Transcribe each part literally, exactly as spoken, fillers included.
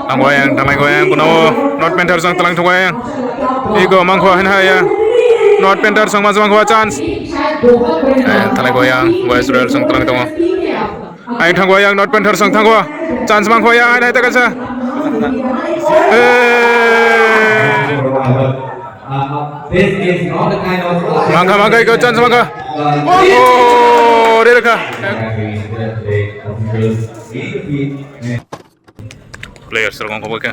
Ang wayang, tanai wayang, kuno North Panthers ang talang thung wayang. Ego mangkho hen haya. North Panthers ang mas mangkho chance. Eh, tanai wayang, West Royals ang talang thung. Ai thang wayang, North Panthers ang thang wa. Chance mangkho ya, ai nai ta kasa. Eh. Mangkha, mangkha, ego chance mangkha. Oh, re re kha. Players rok wngkha bai khe.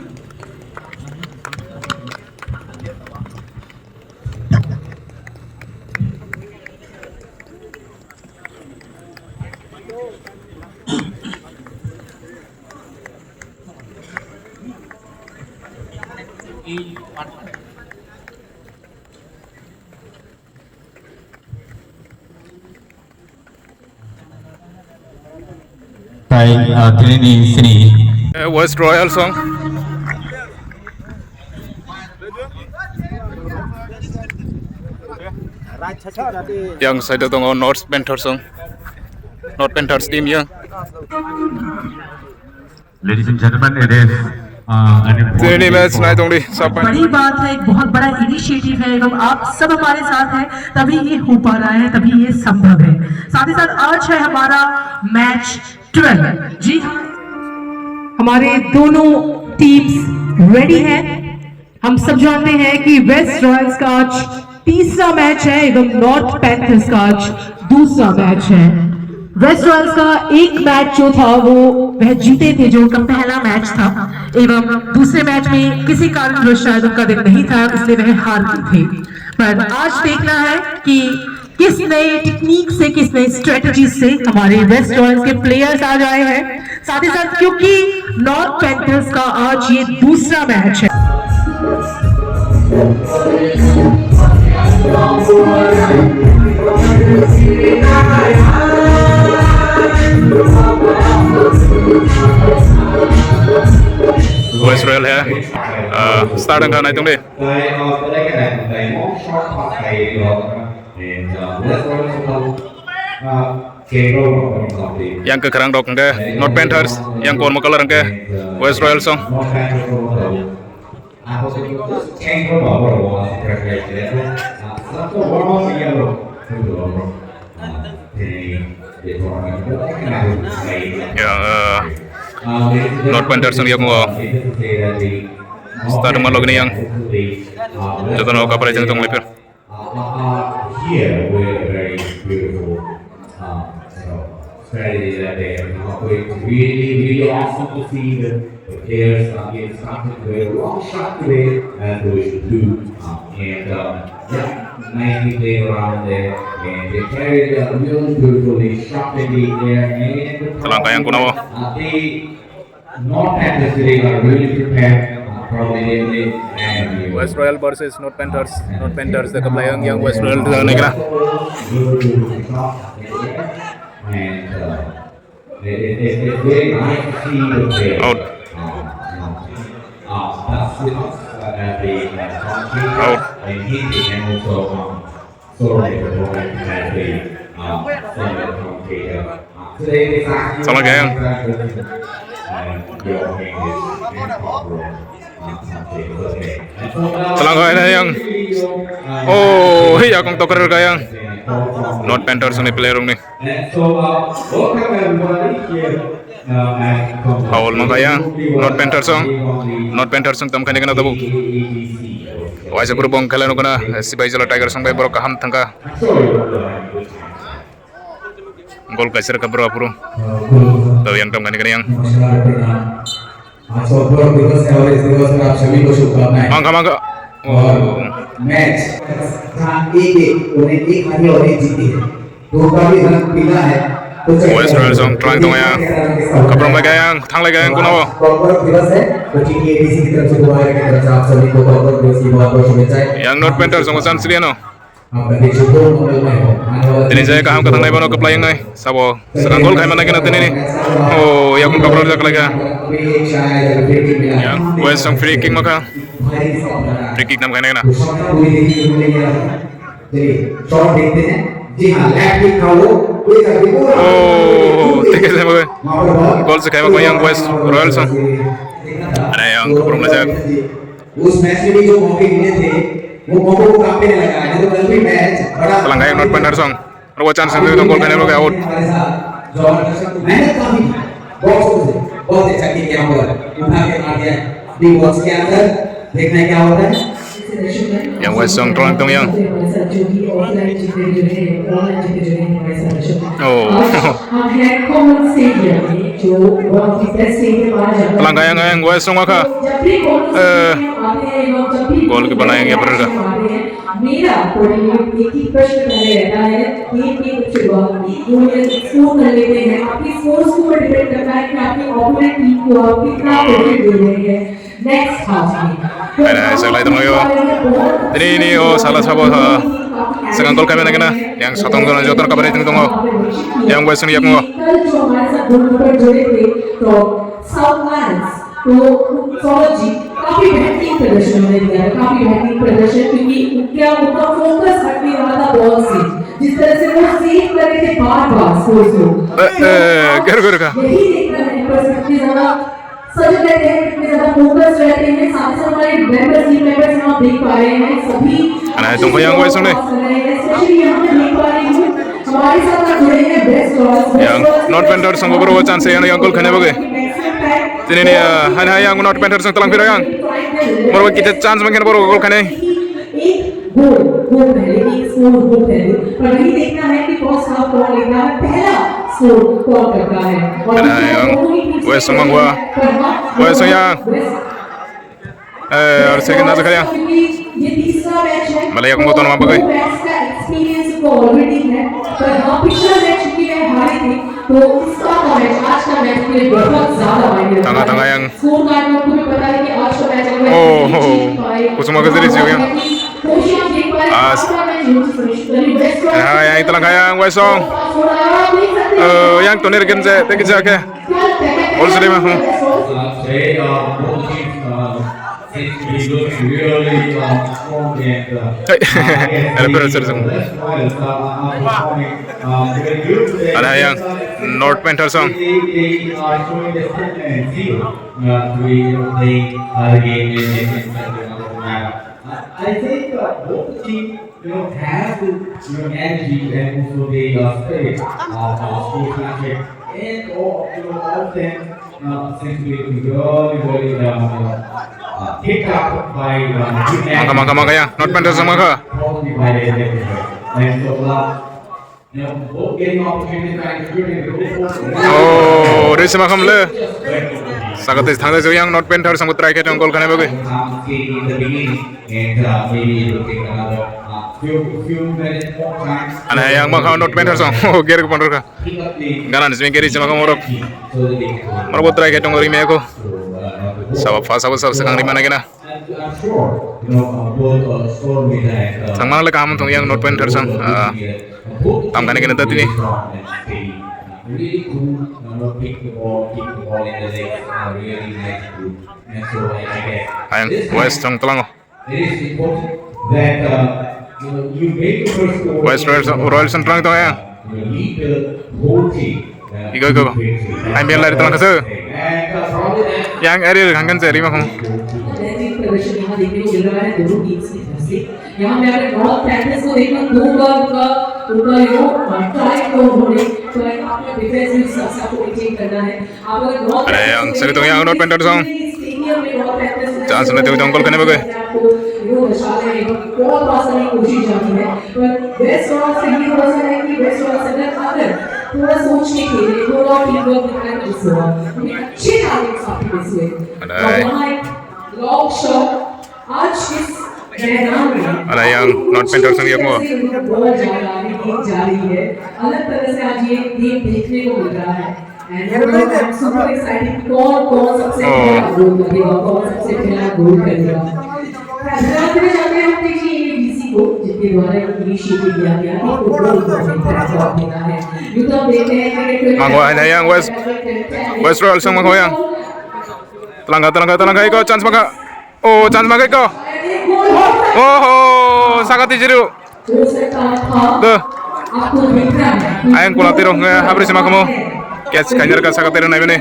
Tai, ah, tini ni sini. Eh, West Royals ang. Yang side o tongo North Panthers ang. North Panthers team yang. Ladies and gentlemen, it is, uh, an important Tini match nai tongdi, sapan. बड़ी बात है, एक बहुत बड़ा इनिशिएटिव है एवं आप सब हमारे साथ हैं, तभी ये हो पा रहा है, तभी ये संभव है। साथ ही साथ आज है हमारा मैच ट्वेल्व। जी हाँ, हमारे दोनों टीम्स रेडी हैं। हम सब जानते हैं कि वेस्ट रॉयल्स का आज तीसरा मैच है एवं नॉर्थ पैंथर्स का आज दूसरा मैच है। वेस्ट रॉयल्स का एक मैच जो था, वो वह जीते थे, जो उनका पहला मैच था, एवं दूसरे मैच में किसी कारणवश शायद उनका दिन नहीं था, इसलिए वह हार गए थे। पर आज देखना है कि किस नए टेक्निक से, किस नए स्ट्रेटजी से हमारे वेस्ट रॉयल्स के प्लेयर्स आज आए हैं। साथ ही साथ क्योंकि नॉर्थ पैंथर्स का आज ये दूसरा मैच है। West Royal hai, ah, start wngkha, naitung de. Yang kwkhwrang rok hwnkhe North Panthers, yang kormo colour hwnkhe West Royals song. Ya, eh, North Panthers song yang mau start malok ni yang jotono kaparai jeng tong leper. Uh, uh, uh, here we have a very beautiful, uh, you know, strategy that they have come up with. Really, really awesome to see the, the players, uh, being instructed to play a long shot today, as we should do. Uh, and, um, yeah, nicely played around there. And they carried it out really beautifully, shot in the air, and Talang kayang kuno. Uh, they North Panthers today are really prepared, uh, probably they will end of the year. West Royal versus North Panthers. North Panthers da kaplai ang yang West Royal da nai kena. And, uh, it, it, it, it's very nice to see the player. Out. Uh, uh, that's it. Uh, the, uh, Out. And he can also, um, Salah gayang. Talang gayang yang. Oh, hei, akong toker gayang. North Panthers ni player ni. Foul mangkaya, North Panthers song, North Panthers song tamkhani kana tabuk. Waisa group bong khelai nukuna, Sibai Jala Tigers song bai borok kaham thangka. Gol kaisa rwkha borok aphuru. Tau yang tamkhani kana yang. आज का उपलब्ध दिवस है और इस दिवस पर आप सभी को शुभकामनाएं। Mangkha, mangkha. और मैच जहाँ एक एक, उन्हें एक हारी और एक जीती है। West Royal song try tong ya. Kaprang bai gayang, thanglai gayang kuno. Yang North Panthers song san siliano. Tini jaya kaham kathang nai bono kaplai yang nai. Sabo sekarang gol khai mana kena tini ni. Oh, yang kaprang jak lagi. Yang West song free kick maka. Free kick nam khai na. Jadi, shot देखते हैं। जी हाँ, left kick था वो। कोई सा भी बोल रहा है। Oh, ठीक है, ठीक है। Gol se khai ma yang West Royal song. Are yang kurum lajak. उस मैच में भी जो मौके मिले थे, वो मौकों को काम पे नहीं लगाया, नहीं तो कल भी मैच बड़ा Talang kaya North Panthers song. Robo chance sendiri tong gol khaina rogo out. हमारे साथ जो मेहनत काफी बहुत बहुत अच्छा किक यहाँ पर उठा के मार दिया। बिग बॉक्स के अंदर देखना क्या होता है। Yang West song tong tong yang. Oh. Talang kaya yang West song kha. Eh. Gol ke bana yang ya berda. मेरा कोर्डिनेट एक ही प्रश्न पहले रहता है, टीम के कुछ जूनियर एक्सप्लोर कर लेते हैं। आपकी स्कोर्स के ऊपर डिपेंड करता है कि आपके अपोनेंट टीम को आप कितना प्रेशर दे रहे हैं नेक्स्ट हाफ में। Hai, hai, saklai tonglaio. Tini ni o sala sabo ha. Sekarang gol kami nangkena. Yang satu gol jotor kabar itu tunggu. Yang gue sini yakmo. कल जो हमारे साथ गोलकीपर जुड़े थे, तो साउथ लायंस, तो सौरभ जी, काफी बेहतरीन प्रदर्शन उन्होंने दिया है, काफी बेहतरीन प्रदर्शन, क्योंकि उनका, उनका फोकस हटने वाला था बॉल से, जिस तरह से वो सेव कर रहे थे बार बार स्कोर्स को। ए, ए, गर, गर का। यही देखना है, पर सबसे ज्यादा सजग रहते हैं, कितने ज्यादा फोकस रहते हैं। साथ ही साथ हमारे मेंबर्स, टीम मेंबर्स, हम देख पा रहे हैं, सभी Anai tongkha yang bai songnai. Especially यहाँ पे देख पा रही हूँ, हमारे साथ आप जुड़े हैं, best of, best Yang of. North Panthers song boro chance yang yang gol khaina bagwi. Tini ni, ah, hai hai yang North Panthers song talang phira yang. Boro kita chance mangkhen boro gol khainai. एक गोल, गोल पहले, एक स्कोर गोल पहले, पर वही देखना है कि first half कौन लेता है पहला। Anai yang West song mangwa. West song yang. Eh, ar second na kaya. ये तीसरा मैच है। Malai yang motor mampu kai. Match का एक्सपीरियंस को ऑलरेडी है, पर हाँ, पिछला मैच क्योंकि मैं हारी थी, तो इसका का मैच, आज का मैच के लिए बहुत ज्यादा मायने रखता है। Tanga, tanga yang score card में आपको भी पता है कि आज का मैच अगर Oh, जीत पाए, kusuma ka jeri siyo yang. कोशिश जीत पाए, As- आज का मैच जीत पाए। Ah, yang italang kaya ang West song. Eh, yang tonir game je, teki je ke. All sri ma, hmm. I'd say, uh, both teams, uh, seem to be looking really, uh, strong and, uh, Hey. uh, yes, Hello, they, brother, uh, sir. That's why, uh, are performing, uh, very good today. Ada yang North Panthers song. They, they are showing the commitment and zeal, uh, to, you know, play, uh, the game and, and, and, and, uh, I think, uh, both teams you know, has the, you know, energy and also the, uh, spirit of, uh, sportsmanship. And all, you know, all of them, uh, seem to be really, really, uh, uh, picked up by, uh, good Mangkha, mangkha, mangkha, ya. Not Panthers, mangkha. Probably by the executive. And so, uh, you know, both getting opportunities by executing the good sports. Oh, risi makham le. Sakati thangde juyang Not Panthers ang try khe tong goal khane bagwi. Um, in the beginning. And, uh, maybe it will take another, uh, few, few minutes more time. Ana yang ma kha Not Panthers song. Oh, ger ko pondor kha. Pick up the Gana ni simi geri sima ko morok. So that they can Morok try ke tong ri me ko. So, uh, Sabo fa sabo sabo sakang ri mana kena. I'm, I'm sure, you know, uh, both, uh, score with that, uh, Thang mana le kaham tong yang Not Panthers song. Ah, both tam kane kena tatini. Really cool, you know, pick the ball, kick the ball in the legs, uh, really nice too. And so I, I guess Ayang this West time song telango. It is important that, uh, you know, you make the first goal. West Royals, Royals ang terang itu ya. You know, lead the whole team, uh, Igo, igo. To victory. Ang biar lari telang kasu. And, uh, probably that Yang area hangkan saya lima kamu. बेहतरीन प्रदर्शन यहाँ देखने को मिल रहा है दोनों टीम्स की तरफ से। यहाँ पे अगर नॉर्थ पैंथर्स को देखो, दो बार उनका, उनका, यू नो, ट्राई किया उन्होंने, तो आपको डिफेंस भी साथ साथ मेंटेन करना है। Ada yang seri tong yang Not Panthers song. Chance na tong goal khane bagwi. Ada. Ada yang Not Panthers song yang mo. अलग तरह से आज ये गेम देखने को मिल रहा है। And I'm super excited कि कौन कौन सबसे पहला गोल करेगा, कौन सबसे पहला गोल करेगा। धन्यवाद देना चाहते हैं अपने जी एडीसी को, जिनके द्वारा ये इनिशिएटिव लिया गया कि फुटबॉल को हमें बढ़ावा देना है। यूं तो हम देखते हैं कि Mangkha, ada yang West, West Royals ang mangkha yang. Telangka, telangka, telangka, iko chance mangkha. Oh, chance mangkha iko. Oh, sakati jiru. Duh. Ayang kula tiro nge habri sima kamu. Catch kanyar ka saka tiro nai bini.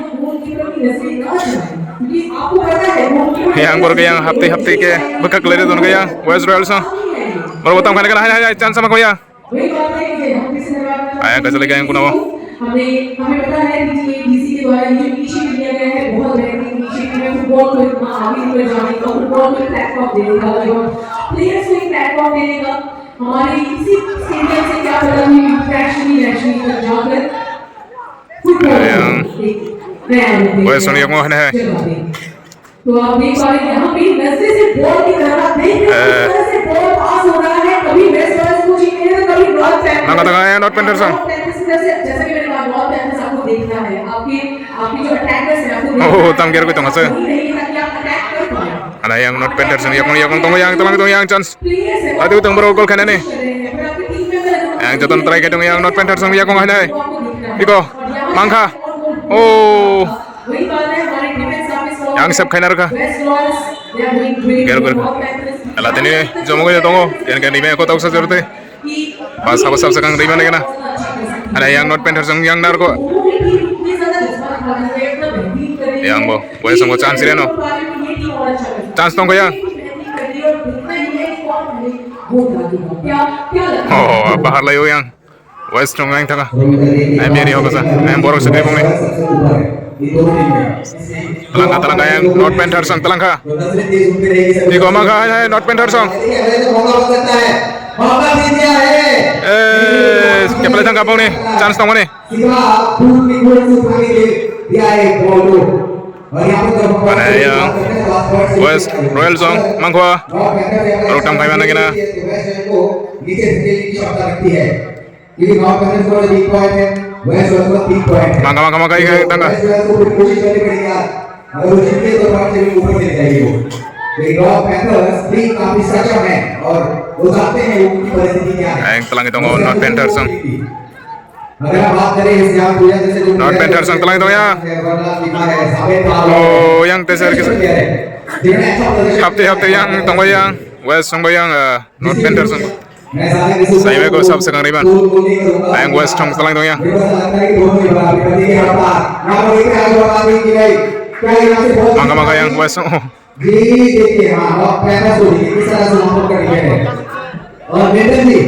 Yang borok yang hapti hapti ke bekak lere don yang West Royals no. Borok tam khana khana hai hai chance sama koya. Ayang kajali kayang kuna mo. हमने, हमें पता है कि ये डीसी के द्वारा ये इनिशिएटिव लिया गया है, बहुत बेहतरीन इनिशिएटिव है। फुटबॉल को इतना आगे लेकर जाने का, फुटबॉल को एक प्लेटफॉर्म देने का, और प्लेयर्स को एक प्लेटफॉर्म देने का। हमारे इसी स्टेडियम से क्या पता, हम इंटरनेशनली, नेशनली तक जाकर फुटबॉल को एक नया रूप देने का। West Royals no hai hai. तो आप देख पा रहे हैं, यहाँ पे नजदीक से बॉल की तरफ आप देख रहे हैं, किस तरह से बॉल पास हो रहा है, कभी वेस्ट बॉयज को चीख रहे हैं, कभी royal panthers. Nang kata kaya North Panthers ang. Royal panthers की तरफ से, जैसा कि मैंने कहा, रॉयल पैंथर्स आपको देखना है, आपके, आपके जो अटैकर्स हैं, आपको देखना है। Oh, tam gergoi tongo se. Wait नहीं है ताकि आप अटैक कर पाए। Ana yang North Panthers ang yakung yakung tongo yang talang tongo yang chance. Adi utang bro gol khanani. Yang joton try kaitung yang North Panthers ang yakung hai nai. Iko mangkha. Oh. Yang sep khaina rwkha. Ger ger. Ala tini jomo goi tongo. Yang kan ibe ko toksa jorte. Pas sabo sab sakang rima nai kana. Ada yang North Panthers yang narko. Yang bo. West ang bo chance reno. Chance tong yang. Oh, bahar layo yang. West Tong yang thanga. Ai meri hoka sa. Ai borok se tebong ni. Talangka talangka yang North Panthers ang talangka. Iko mangkha hai hai North Panthers ang. Eh, kepala thangka bong ni. Chance tong ni. Mana yang West Royals ang mangkha. Rok tam khai mana kena. क्योंकि north west को तीन पॉइंट है, वेस्ट वेस्ट को तीन पॉइंट है। Mangkha mangkha mangkha ika tangka. वेस्ट वेस्ट को पूरी कोशिश करनी पड़ेगी यार। अगर वो जीत गए तो पॉइंट टेबल ऊपर चली जाएगी वो। क्योंकि नॉर्थ पैंथर्स भी काफी सक्षम है और वो जानते हैं उनकी परिस्थिति क्या है। Ang talang tongo North Panthers ang. अगर हम बात करें इस यहाँ पूजा जैसे जो North Panthers ang talang tongo ya. वरना लिखा है, साबित था वो। Oh, yang teser kisa. जिन्होंने अच्छा प्रदर्शन Hapte hapte yang tongba yang. West tongba yang, eh, North Panthers ang. Saibe ko sab sakang riban. Ayang West tong talang tong ya. Mangkha mangkha yang West tong. जी, देखिए, हाँ, और पैंतीस को देखिए, किस तरह से वहाँ पर कट गया है। और वेंदर जी,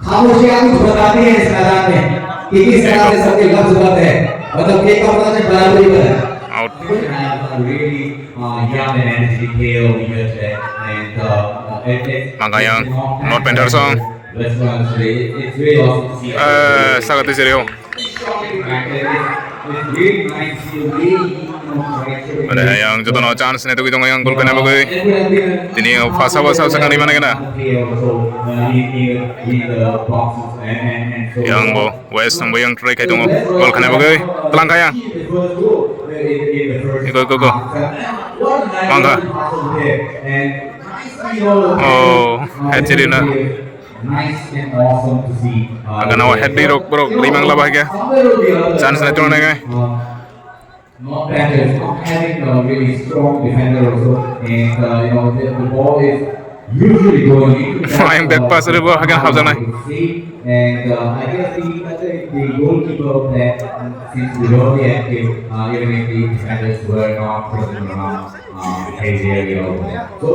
खामोशियां कुछ बताती है इस मैदान में कि किस तरह से सबके लफ्ज बंद है, मतलब, एक का मतलब बराबरी पर है। Out. Have a really, uh, young and energetic player over here today, and, uh, uh, it, it, Mangkha yang North Panthers ang. West Royals today. It, it's really awesome to see. Eh, sagat seri ho. It's, it's really nice to see the way he, you know, Ada yang jotono chance ne tugui tongo yang gol kena bagui. Tini o phasa phasa sakang rimana kena. Yang bo West ang bo yang try khai tongo gol kena bagui. Talangka yang. Iko iko iko. Mangkha. Oh, head chiri na. Nice and awesome to see. Uh, Agana wa head di rok borok rimang laba hake. Chance na tuna ngai. Um, North Panthers not having a really strong defender also, and, uh, you know, the, the ball is usually going into Flying back pass, uh, abo hakan hapjaknai. And, uh, I guess the, I think the goalkeeper of that, um, seems to be really active, uh, even if the defenders were not present around, uh, his area over there. So,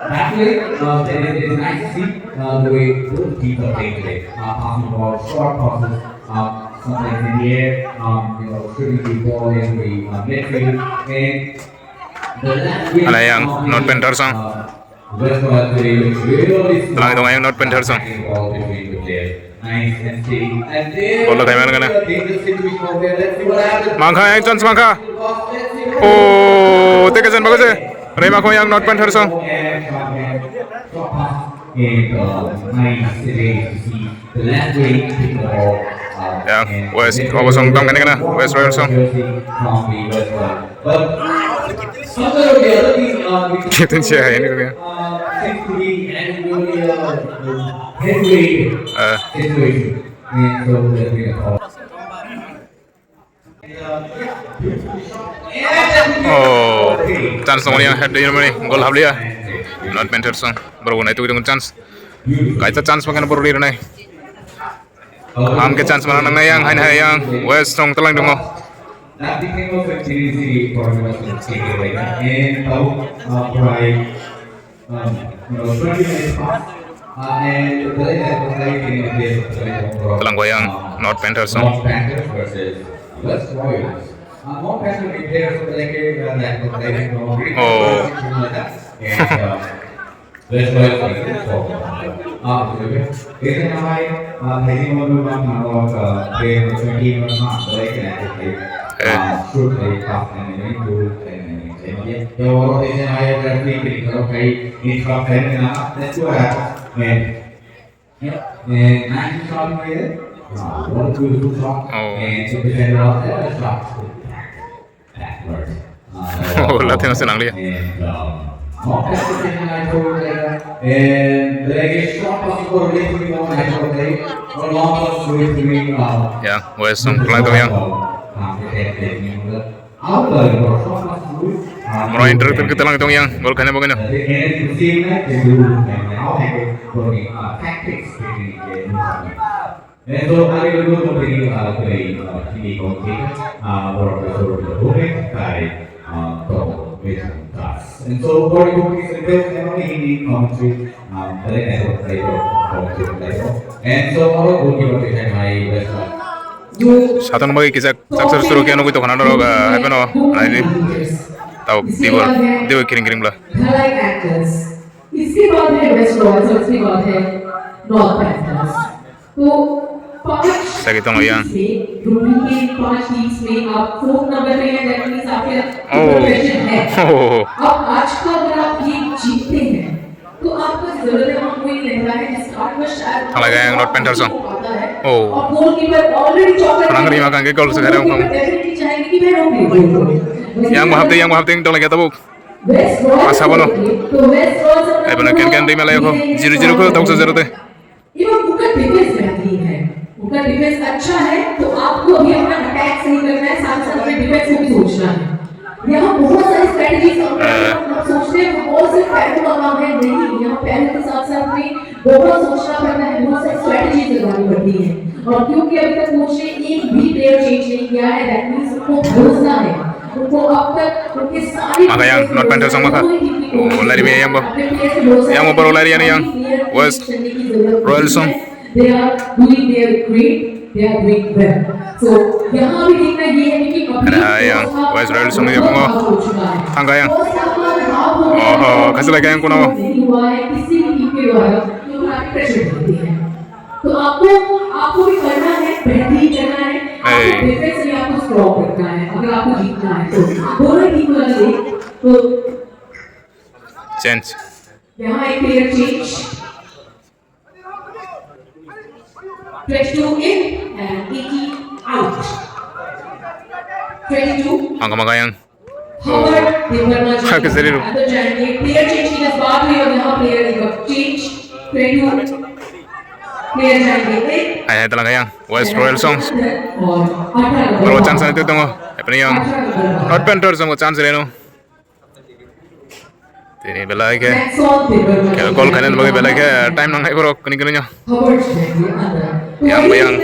Actually, uh, it is, it is nice to see, uh, the way both teams are playing today. Uh, passing ball, short passes, uh, sometimes in the air, um, you know, shooting the ball in the, uh, midfield, and the last Ala yang North Panthers ang. Uh, West Royals today looks really strong. Talang tongo yang North Panthers ang. Ball between the players. Nice and steady. And there Bola kaiman kana. Dangerous situation over there. Let's see what happens. Mangkha, yang chance mangkha. Oh, teke jan bagus eh. Rema ko yang North Panthers ang. Yang West, obo song tong kene kana, West Royals song. Captain siya, ini ko ya. Eh. Oh, chance tongmani ang head dui mani gol habliya. North Panthers ang borok bo naituk tong chance. Kaisa chance makan borok ri nai. Am ke chance mana nang yang hain hai yang West song talang dungo. That became also a T V C for the Western State area. And now, uh, by, um, you know, twenty minutes past, uh, and the late Athletics in the place of the late Overall, Kalang Goyang, uh, North Panthers, no? North Panthers versus West Royals. Uh, North Panthers in players of the late, uh, that, that, that, Oh. And, uh, That's why I think for, uh, the reason why, uh, I think one of my, uh, they were twenty years not, but I can actually, uh, shoot a pass and then do and then, yeah, the overall reason I have that we can, okay, in top ten and, uh, that's what happened. And, yeah, and nice shot here. Uh, one beautiful shot. Oh. And the defender out there, the shot. Oh, lathino se nanglia. Ya, wes song klai tong yang. Moro interrupted ke telang tong yang, gol khaina bagwino. And so, I will go to the, uh, the, uh, T V content, uh, for the sort of the movement by, uh, Tom Vision Das. And so, for the movie, it's a very, very Hindi commentary, um, the next one, the commentary, and so, our goalkeeper, my best one. Saton bagwi kisa chapsar suru khe nugwi tongkha norok, ah, hai phano naidi. Tao dibo, dibo kiring kiring bla. Dhalai Actors. इसके बाद है waste Royals और इसके बाद है north panthers. तो पांच Sagi tongo yang. Teams में, ग्रुप बी के पांच टीम्स में आप फोर्थ नंबर पे हैं, दैट मींस आपके Oh. प्रोग्रेशन है। Oh. अब आज का अगर आप ये जीतते हैं, तो आपका जरूरत है, हम कोई लहरा है, जिस कारण शायद Thanglaikha yang North Panthers song. Oh. और गोलकीपर ऑलरेडी चौका Khwnang rima kang ke gol se khairang phang. Definitely चाहेंगे कि मैं रोक लूं गोल को। Yang bo hapte, yang bo hapte, tonglaikha tabuk. Asa bono. Ai bono ken ken rima lai kho. Zero zero kho, toksa zero te. एवं उनका डिफेंस बेहतरीन है, उनका डिफेंस अच्छा है, तो आपको अभी अपना अटैक सही करना है, साथ साथ अपने डिफेंस को भी सोचना है। यहाँ बहुत सारी स्ट्रेटजीज हम सोचते हैं, बहुत से पैरों का काम है, नहीं, यहाँ पैरों के साथ साथ में बहुत सोचना पड़ता है, बहुत सारी स्ट्रेटजीज लगानी पड़ती है। और क्योंकि अभी तक कोच ने एक भी प्लेयर चेंज नहीं किया है, दैट मींस उनको भरोसा है, उनको अब तक उनके सारे Makha yang, North Panthers song makha. Oh, lari me yang bo. Yang bo borok lari yang, West Royals song. They are doing their great, they are doing well. So, यहाँ भी देखना ये है कि अभी Ada yang, West Royals song yang bo. Thangka yang. Oh, kasih lagi yang kuno. नहीं हुआ है किसी भी टीम के द्वारा, तो काफी प्रेशर होती है। तो आपको, आपको भी करना है, बेहतरीन करना है। आपको Hey. डिफेंस में आपको स्ट्रॉन्ग रखना है, अगर आपको जीतना है तो। दोनों टीम वाले, तो Change. यहाँ एक player change. Twenty two in and eighty out. Twenty two. Ang kama kayang. Howard Debarma Kha ke seri ro. Under जाएंगे। प्लेयर चेंज की जब बात हुई और यहाँ प्लेयर एक बार चेंज। ट्वेंटी टू प्लेयर जाएंगे। Hai hai, talang kayang. West Royals song. और अठारह number. Bro, chance ani tu tongo. Hapni yang. North Panthers song chance reno. Tini belai khe. Khe gol khainani bagwi belai khe time nangnai borok kini kini no. Yang bo yang.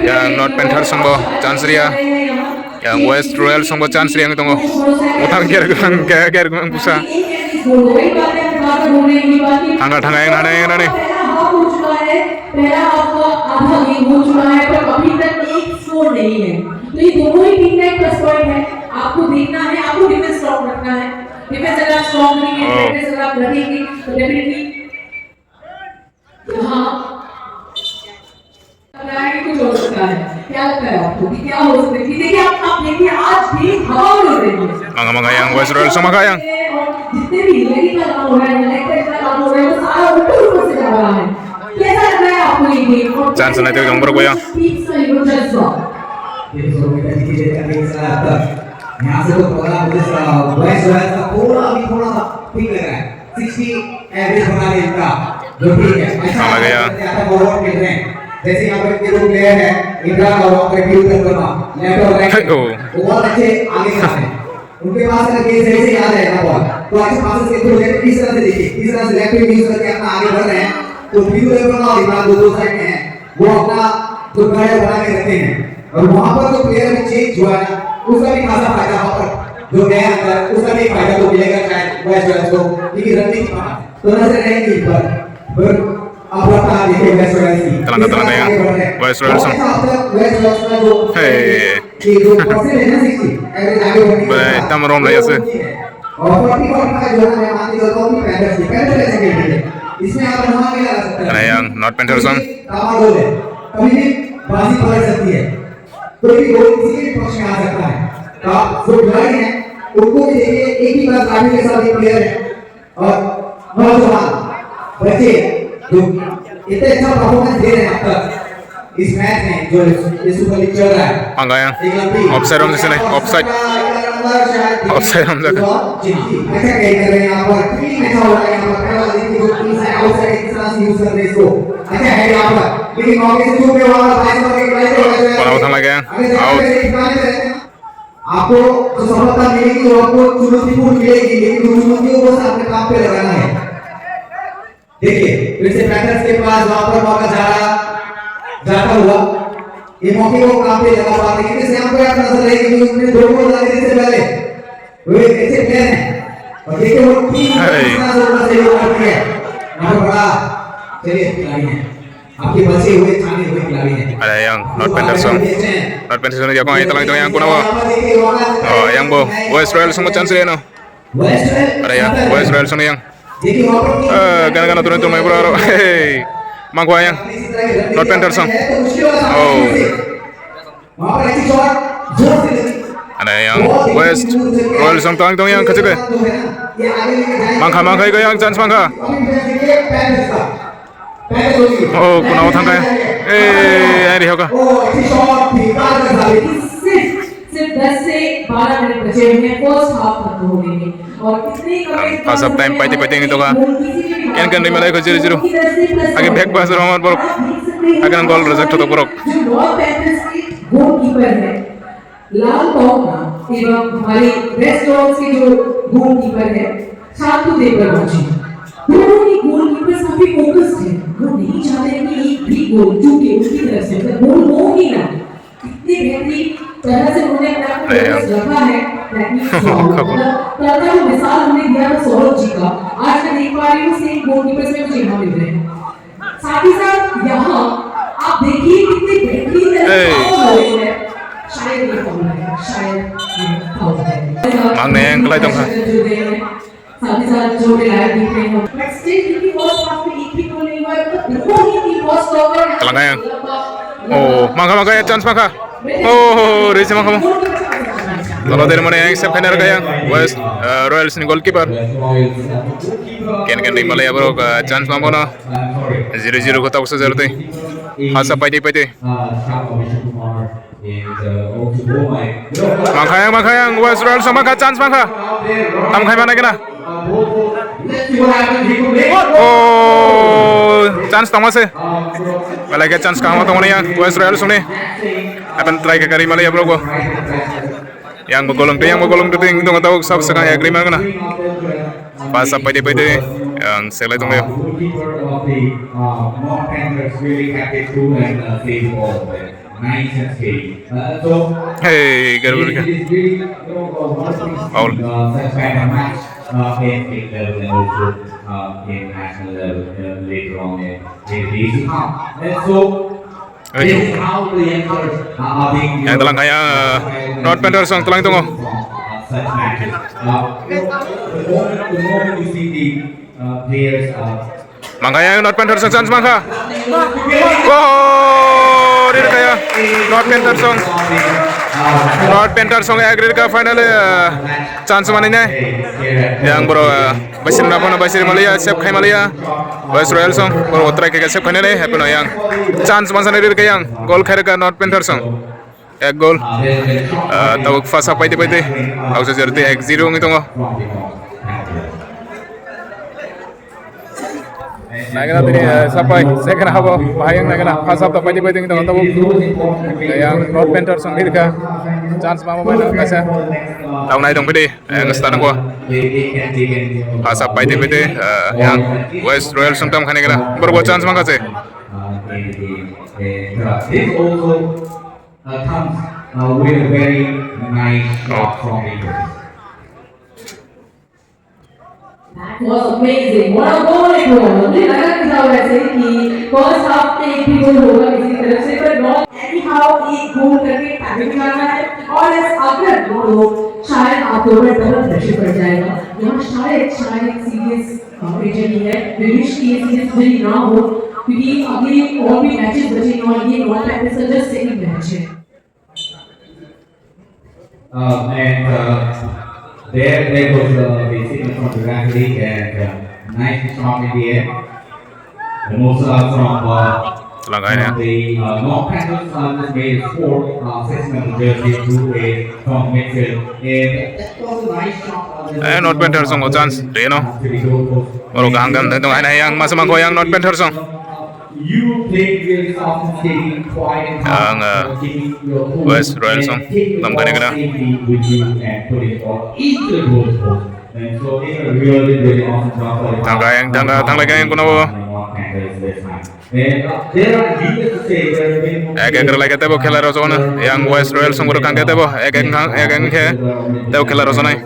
Yang North Panthers song bo chance riya. Yang West Royals song bo chance riya wngwi tongo. Muthang ker gwnang, ker gwnang busa. Thangka thangka yang nani yang nani. पहला हाफ का आधा गेम हो चुका है, पर अभी तक एक स्कोर नहीं है। तो ये दोनों ही टीम का एक प्लस पॉइंट है। आपको देखना है, आपको डिफेंस स्ट्रॉन्ग रखना है। डिफेंस अगर आप स्ट्रॉन्ग रखेंगे, Oh. डिफेंस अगर आप रखेंगे, तो डेफिनेटली यहाँ लग रहा है कि कुछ हो सकता है। क्या लगता है आपको कि क्या हो सकता है? कि देखिए, आप, आप देखिए, आज भी हवा उड़ रही है। Manga manga yang West Royals song makha yang. और जितने भी लड़ी का काम हो रहा है, लैक्टर का काम हो रहा है, वो सारा ऊपर ऊपर से जा रहा है। कैसा लग रहा है आपको ये गेम? और Chance naitwi tong borok bo yang. Teams का ये जो जज्बा। देखो, मैं किसी के लिए करने के साथ यहाँ से तो पकड़ा मुझे सा-, वॉइस जो है, पूरा अभी थोड़ा सा ठीक लग रहा है। सिक्सटी एवरेज बना दिया इनका, जो ठीक है। ऐसा आ गया। आता फॉरवर्ड खेल रहे हैं। जैसे यहाँ पर दो प्लेयर है, इमरान और वहाँ पर पीयूष वर्मा, लेफ्ट और राइट। ओ। वो बहुत अच्छे आगे जा रहे हैं। उनके पास अगर ये सही से याद है ना बॉल, तो अच्छे पासेस के थ्रू लेफ्ट किस तरह से देखिए, किस तरह से लेफ्ट में यूज़ करके अपना आगे बढ़ रहे हैं। तो पीयूष वर्मा और इमरान दो, दो साइड में हैं, वो अपना जो घर है बना के रखते हैं। और वहां पर जो प्लेयर भी चेंज हुआ है ना, उसका भी खासा फायदा वहां पर जो नया अंदर, उसका भी फायदा तो मिलेगा शायद वैसे को, क्योंकि रणनीति वहां तो नजर नहीं की पर पर अब रहा है देखिए वैसे की Talanga, talanga, ya. West Royal song. West Royal song जो Hey. ये जो परसेंट है ना सिक्सटी, एवरेज आगे बढ़ने Bai, tam rom lai ase. और फोर्टी फोर का जो है, मैं मान के चलता हूँ कि पैंतीस की, पैंतीस ऐसे खेल रही है। इसमें आप अनुमान भी लगा सकते हैं। Ane yang North Panthers song. कमाल गोल है। कभी भी बाजी पलट सकती है। कोई भी गोल किसी के पक्ष में आ सकता है। तो आप जो खिलाड़ी हैं, उनको भी देखिए, एक ही बार लाठी के साथ एक प्लेयर है। और नौजवान बच्चे जो इतने अच्छा परफॉर्मेंस दे रहे हैं अब तक इस मैच में, जो ये सुपर लीग चल रहा है। Ang kaya. Offside rom sini, offside. Offside rom sini. अच्छा कैच कर रहे हैं यहाँ पर, क्लीन अच्छा हो रहा है यहाँ पर, पहला देखिए जो टीम से आउटसाइड एक तरह से यूज़ कर रहे हैं इसको, अच्छा है यहाँ पर, लेकिन मौके से चूक गए वहाँ पर, भाई साहब एक लाइन पे Kono thang lage, आगे जाके out. एक लाइन पे आपको जो सफलता मिलेगी, वो आपको चुनौतीपूर्ण मिलेगी, लेकिन उन चुनौतियों को अपने काम पे लगाना है। देखिए, फिर से पैंथर्स के पास वहां पर मौका जा रहा, जाता हुआ, ये मौके को काम पे लगा पाते, क्योंकि श्याम को याद नजर रहेगी, क्योंकि उन्होंने दो गोल डाले इससे पहले, वो एक अच्छे प्लेयर हैं। और देखिए, वो टीम अरे। कितना जोरदार सहयोग करती है। यहाँ पर बड़ा, चलिए, खिलाड़ी हैं। आपके बचे हुए, छाने हुए खिलाड़ी हैं। Ada yang North Panthers song. North Panthers song ni jakong ai talang itu yang kuna wo. Oh, yang bo. West Royal song chance le no. Ada yang West Royal song yang. Eh, gana gana turun turun bro, bro. Hey. Mangko yang. North Panthers song. Oh. Ada yang West Royal song talang itu yang kecil. Mangka mangka itu yang chance mangka. Oh, kuna o thangkai. Eh, ai ri hoka. सिर्फ, सिर्फ दस से बारह मिनट बचे हुए हैं first half खत्म होने में। और इतने कम Ang pasap time paite paite ni toka. Ken ken rimale ko zero zero. Age back pass ro amar borok. Age nang goal reject hoto borok. जो नॉर्थ पैंथर्स के गोलकीपर है लाल कौंगा एवं हमारे वेस्ट डॉग्स के जो गोलकीपर है शांतु देवबर्मा जी, दोनों ही गोलकीपर्स काफी फोकस्ड हैं। वो नहीं चाहते कि एक भी गोल चूके उनकी तरफ से, मतलब, गोल हो ही ना। इतनी बेहतरीन तरह से उन्होंने अपना फोकस रखा है। That means, मतलब, कल का जो मिसाल हमने दिया था सौरभ जी का, आज मैं देख पा रही हूँ सेम गोलकीपर्स में मुझे यहाँ मिल रहे हैं। साथ ही साथ यहाँ आप देखिए कितनी बेहतरीन तरह से Hey. Foul हो रही है। शायद ये फाउल है, शायद ये फाउल है। Mang neng kelai tong kha. साथ ही साथ जो भी लाइव दिख रहे हैं। But still क्योंकि फर्स्ट हाफ में एक भी गोल नहीं हुआ है, तो दोनों ही टीम बहुत स्ट्रॉन्ग है। Telang kaya. Oh, mangka mangka ya chance mangka. Oh, risi mangka mo. Tolo dari mana yang save khaina rwkha yang West, eh, Royals ni goalkeeper. Ken ken rimale ya bro, eh, chance mambo no. Zero zero ko tawsa zero tei. Hasa paite paite. Makhayang, makhayang, West Royal song mankha, chance mankha. Tam khai mana kena? Oh, chance tongma se. Belai ke chance kaham tongmani ya West Royal songni. Apan try ke kari mali ya bro ko. Yang bo golong te, yang bo golong te, ting tong tau sab sakang agree mang na. Pas sab paite paite, yang selai tong ya. Goalkeeper of the, uh, North Panthers really kept it cool and, uh, saved the ball. Nice and steady. Uh, so Hey, garbar ka. It is really, you know, uh, one of the, Foul. Uh, such kind of match, uh, in state level and also, uh, in national level, uh, later on in, in the A C. And so, Hey. Yang telang kaya, uh, North Panthers song telang tongo. Mankha yang North Panthers song chance mankha. Oh, rir kaya. North Panthers song. North Panthers song agree ka finally, uh, chance mani nai. Yang bro, uh, Basir na phano basir maliya, save khai maliya. West Royal song, boro try khe save khai nai, happy no yang. Chance mansa nai rir khe yang, goal khai rwkha North Panthers song. Ek goal. Ah, tabuk first half paite paite. Ausa jerti ek zero wngwi tongo. Nagina tini, eh, sapai, second half o, bahai yang nagina, first half to paite paite wngwi tongo tabuk. Yang North Panthers song rir kha. Chance mama bai no kaisa. Tau nai tong pidi. Yang start ko. Asa paite paite, eh, yang West Royal song tam khani kena. Borok bo chance mangkha se. Uh, comes uh, with a very nice shot from Nicholas. That was amazing. What a goal it was. मुझे लगा नहीं था वैसे कि first half में एक भी गोल होगा किसी तरफ से, पर not anyhow एक गोल करके टारगेट करना है। और इस अगर तो शायद आप लोगों में डबल प्रेशर पड़ जाएगा। यहाँ शायद शायद सीरियस इंजरी है, वी विश कि ये सीरियस इंजरी ना हो, क्योंकि अगले और भी मैचेस बचे हैं और ये नॉर्थ पैंथर्स का जस्ट सेकंड मैच है। Uh, and uh, there, there was uh, the signal from the referee and uh, nice shot in the air. Mimosa from uh, Tlang kaya. From the uh, North Panthers uh, just made a score, uh, six number jersey to a from midfield. And that was a nice shot. Eh, North Panthers song chance reno. Oro kaham kaham tong hai yang masa mangko yang North Panthers song. You played really soft and steady, quiet and calm, uh, keeping your cool West Royal song and taking the ball safely with you and putting the ball into the goal post. And so it's a really, really awesome job by the Thang kaya, thang, thang lagi yang kuno. Ek ek rwlai khe tebo khela rw jokna. Yang West Royal song rw kang khe tebo ek ek khe tebo khela rw jonai.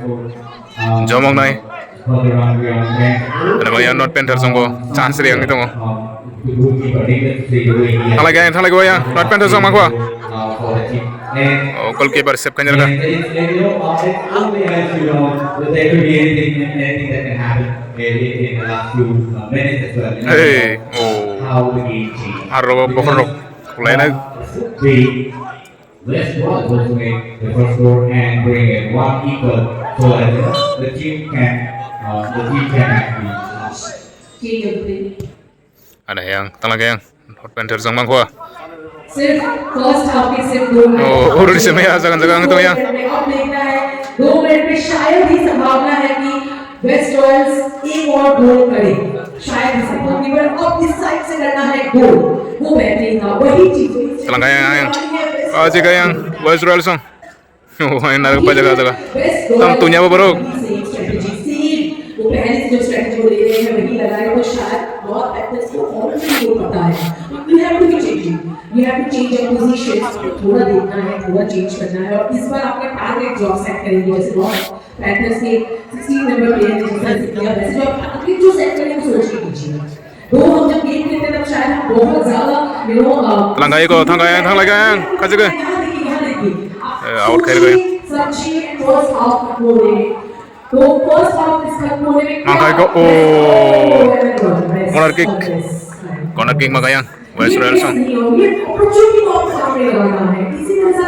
Jomok nai. Abo yang North Panther song bo chance rw yang tongo. Thalai khe thalai khe yang North Panther song mangkho. Oh, goalkeeper save khainai rwkha. Hey, oh. Aro bokhorok kulainai. Let's go to the first score and bring it one equal. So that the team can, uh, the team can actually. Ana yang tala yang North Panther jang mangkho. सिर्फ first half के सिर्फ दो minute. Oh, already se maya jagan jagan to yang. अब देखना है, दो मिनट में शायद ही संभावना है कि वेस्ट रॉयल्स एक और गोल करे, शायद ही संभव नहीं, पर अब इस साइड से करना है गोल, वो बेहतरीन था। वही चीज Tala yang yang. Ah, jika yang West Royal song. Oh, yang narik pa jaga jaga. Tam tunya apa borok? वो पहले से जो स्ट्रेटजी वो ले रहे हैं वही लगा रहे हैं, तो शायद नॉर्थ पैंथर्स को ऑलरेडी वो पता है। तो you have to be changing, you have to change your position. थोड़ा देखना है, थोड़ा चेंज करना है, और इस बार आपका टारगेट जो आप सेट करेंगे, जैसे नॉर्थ पैंथर्स के सिक्सटीन नंबर प्लेयर ने जैसे सेट किया, वैसे जो आप टारगेट जो सेट करेंगे, वो सोच के कीजिए। वो हम जब गेम खेलते हैं, तब शायद हम बहुत ज्यादा, you know, a, Langkai ko, thangkai, thangkai ka, kaje ke. यहाँ देखिए, यहाँ देखिए। आप Eh, out khair gaya. सोचिए, फर्स्ट हाफ तक वो रहे। Mangkai ko, oh. Corner kick. Corner kick mangkai yang West Royal song.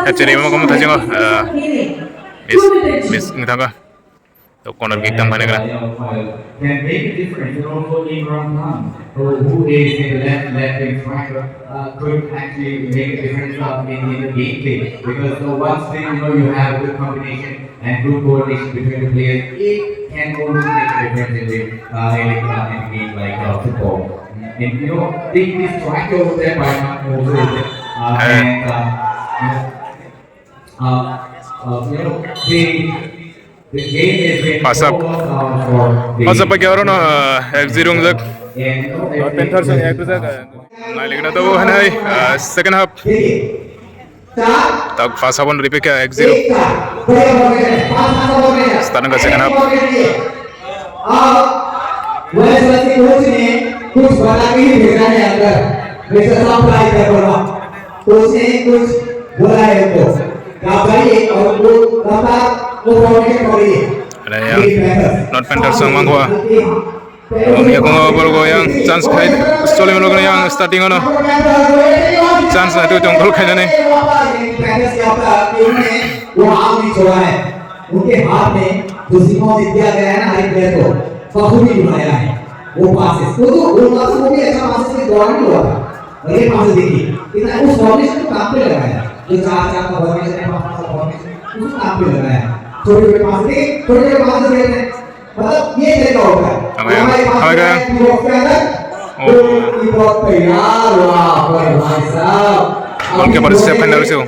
Hachiri mo komo thajingo. Miss, miss, ngitanga. To corner kick tang mane kena. Can make a difference. And also Imran Khan, who, who is in the left, left wing striker, uh, could actually make a difference, uh, in, in the gameplay. Because, uh, once they, you know, you have a good combination, and good coordination between the players, it can always make a difference in the, uh, in the, uh, in the game like, uh, football. And, you know, they, they strike over there by not over there. Uh, Eh. And, uh, you know, uh, uh, you know, they, the game is been Pasap. Almost, uh, for the Pasap pagi oro no, uh, F zero ungjak. And, you know, North Panthers ang ek jak. Nai ligna to hanai, uh, second half. Tak first half on repeat ka ek zero. Start ka second half. अब वैसे कोच ने कुछ बता के ही भेजा है अंदर, वैसे सब ट्राई कर बोला, कोच ने कुछ बोला है उनको, घबराइए और वो रफ्तार वो फॉर्मेशन पकड़िए। North Panthers song mangkho. Ang yakungo borok yang chance khai, choli mano yang starting ano chance na tu tong gol khainani. वो हाथ नहीं छोड़ा है। उनके हाथ में जो सिग्नल दिया गया है ना, हर एक प्लेयर को, बखूबी निभाया है वो पासेस। वो तो, वो पासेस, वो भी अच्छा पासेस के दौरान ही हुआ था। और ये पासेस देखिए, कितना उस फॉर्मेशन को काम पे लगाया है। जो चार चार का फॉर्मेशन है, पाँच पाँच का फॉर्मेशन, उसको काम पे लगाया है। छोटे छोटे पासेस, देखिए, छोटे छोटे पासेस खेल रहे हैं। मतलब, ये तरीका होता है। Tama yan. हमारे पास Tama yan. है, बॉक्स के अंदर, Oh. गोलकीपर तैयार, वाह, वाह, भाई साहब। Goalkeeper save khaina rwsio.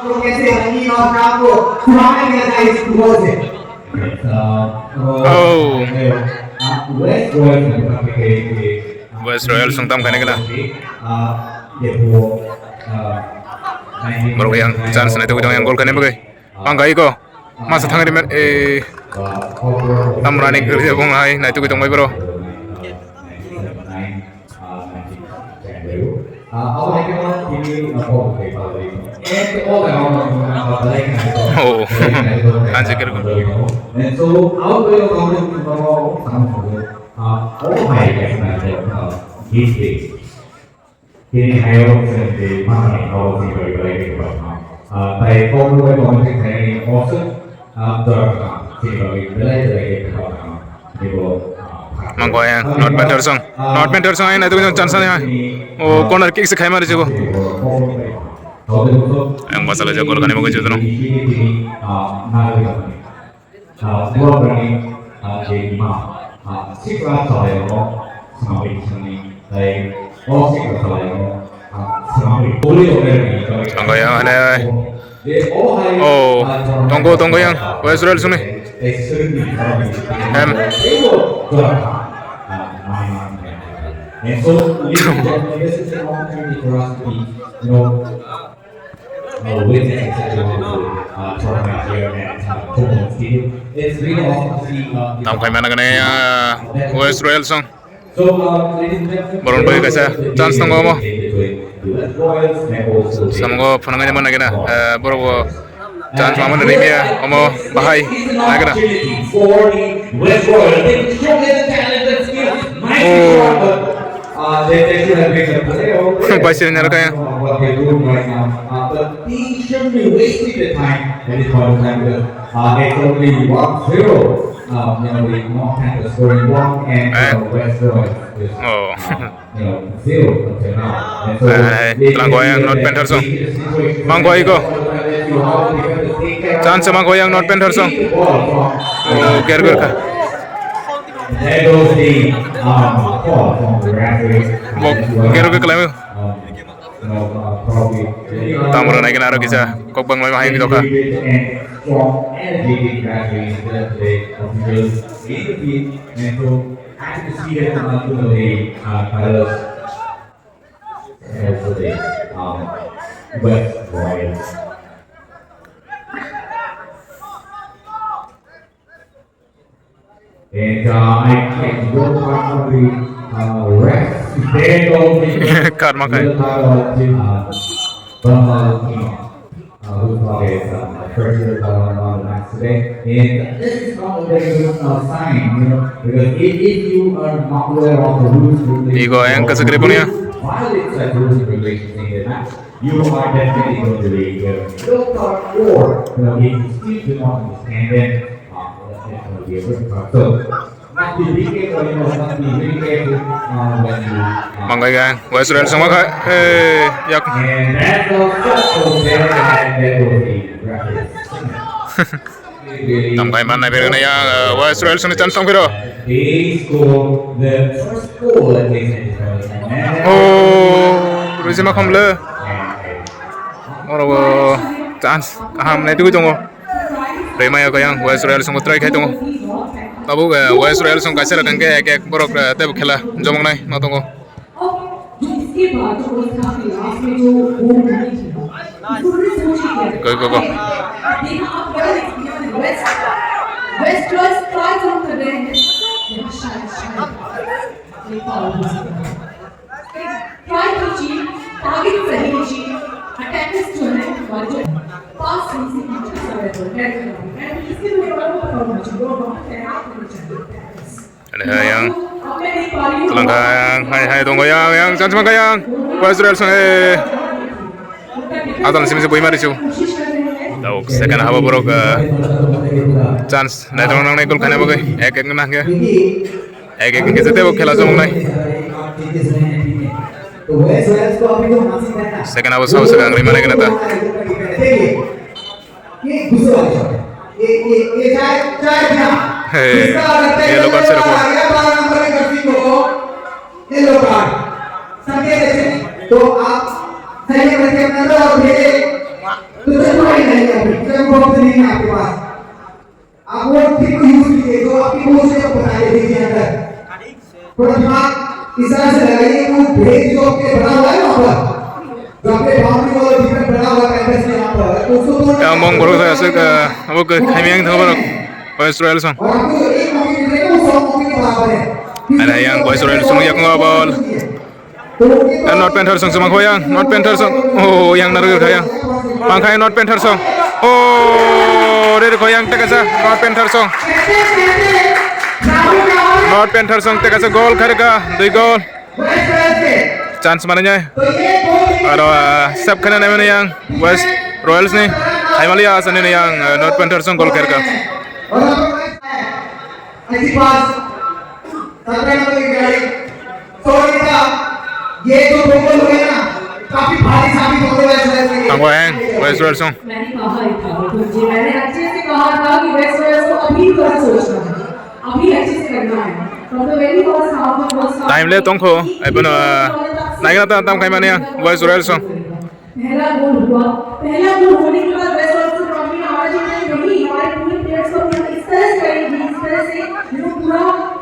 कैसे रंगीन और काम को घुमाया गया था इस गोल से। Oh. West Royal song tam khaina kena. Uh, ये वो, uh, Borok yang chance naitugwi tong yang gol khaina bagwi. Ang gai ko. Masa thangri mer, eh, tam running kiri bong hai naitugwi tong bai bro. Oh, anjir kiri. And so, our way of counting tomorrow, uh, all my guys, uh, these days. Tini hayo chwng twi manani abo chini bagwi belai khe kwbangma. Ah, tai kokno bai tongwi thangni option, ah, jora kwthang chini bagwi belai belai khe kwbangma. Teibo, ah, Mangkoyang, North Panther song. North Panther song, ai naitugwi chance ani ha. O corner kick se khaima rijego. Ang basa le jagol kani bagwi jotono. Ah, borok rani, ah, je ima, ah, sikla chalaio, swnamwi bisingni, tai o sikla chalaio, ah, swnamwi. Ang kaya hane. Oh, tonggo, tonggo yang, West Royal sungni. Em. And so, ladies and gentlemen, this is an opportunity for us to be, you know, uh, witnessing such a wonderful, uh, tournament here at, uh, Khumlung Stadium. It's really awesome to see, uh, Tam khai mana gane, uh, West Royal song. So, uh, ladies and gentlemen, Boron bai kaisa chance tongo omo. Between the West Royals and also the Samungo phunangani mana gana, uh, borok bo Chance mamani rimia omo bahai nagra. Baisir nyara kaya. Eh. Oh. Hai, hai, hai, tlang koyang North Panther song. Mang koy ko. Chance mang koyang North Panther song. Oh, ger ger kha. Bo ger ger khlai. Tamra nai kena aro kisa kok bang lai hai dokha. Happy to see that Mantu Mode, uh, Carlos, uh, for the, um, West Royals. And, uh, I can go on the, uh, rest. Karma kai. Uh, Bama, you know, uh, who probably is, uh, the first year that I'm on the match today. And this is not a very good, uh, sign, you know, because if, if you are not aware of the rules, Igo yang ke sekali punya. Violate such rules and regulations in the match, you are definitely going to be, uh, yellow card, or, you know, if you still do not understand them, uh, that's going to be a red card. So, Manggai gang, West Royal sama kha, eh, yak. Tamkai man nai bergana ya, eh, West Royal sini chance tong phiro. Oh, Rujima Khamle. Oro chance kaham nai tugui tongo. Rwimaya khe yang West Royal song try khai tongo. Tabuk, eh, West Royal song kaisa rok hwnkhe ek ek borok, eh, tebo khela jomoknai no tongo. Go, go, go. West Royal try to prevent. Try to cheat, target सही cheat, attackers जो है, और जो pass से पीछे से है, तो क्या करना है? मैं इसके लिए बड़ा बहुत प्रॉब्लम है, जो वहाँ पे तैनात होना चाहिए। Ada yang telang kang, hai, hai, tong yang, yang chance mang yang. West Royal song, eh. Adal simi se bui mari chu. Tau second half borok, eh, chance nai tong nang nai gol khana bagwi. Ek ek nang ya. Ek ek ke jete bo khela jomok nai. Second half sao second rimane kena ta. Hey, yellow card se rokho. Yellow card. तो आप सही में देखना तो आप भेजे। तो देखो भाई नहीं है, जब वो नहीं है आपके पास। आप वो ट्रिक को यूज़ कीजिए, जो आपकी कोच ने आपको बताई थी इसके अंदर। थोड़ा दिमाग इस तरह से लगाइए कि वो भेज जो आपके बना हुआ है वहाँ पर, Yang mong borok aswk, ah, abo khe khaimiyang thangbarok. West Royal song. Ada yang West Royal song yang ngobol. Eh, North Panther song, semang khoyang, North Panther song. Oh, yang narwil khoyang. Mangkhai North Panther song. Oh, rere khoyang tekasa North Panther song. North Panther song tekasa gol kharika, dui gol. Chance mana nyai. Aro, ah, sep khana nai mani yang West Royals ni. Hai mali asa ni yang, ah, North Panther song gol kharika. ऐसी पास सत्रह नंबर की खिलाड़ी सोनिका, ये जो फोकल हुए ना, काफी भारी साबित होने वाला है। Tangwa heng, West Royal song. मैंने कहा ही था, तो ये मैंने अच्छे से कहा था कि वेस्ट रॉयल्स को अभी थोड़ा सोचना है, अभी अच्छे से करना है। From the very first half, the first half, Time le tongkho, ai bono, naigna ta tam khai mani ang, West Royal song. पहला गोल हुआ। पहला गोल होने के बाद वेस्ट रॉयल्स को प्रॉब्लम आ रहा है कि नहीं, हमारे पूरे प्लेयर्स को हमने इस तरह से ट्रेन किया, इस तरह से, यू नो, पूरा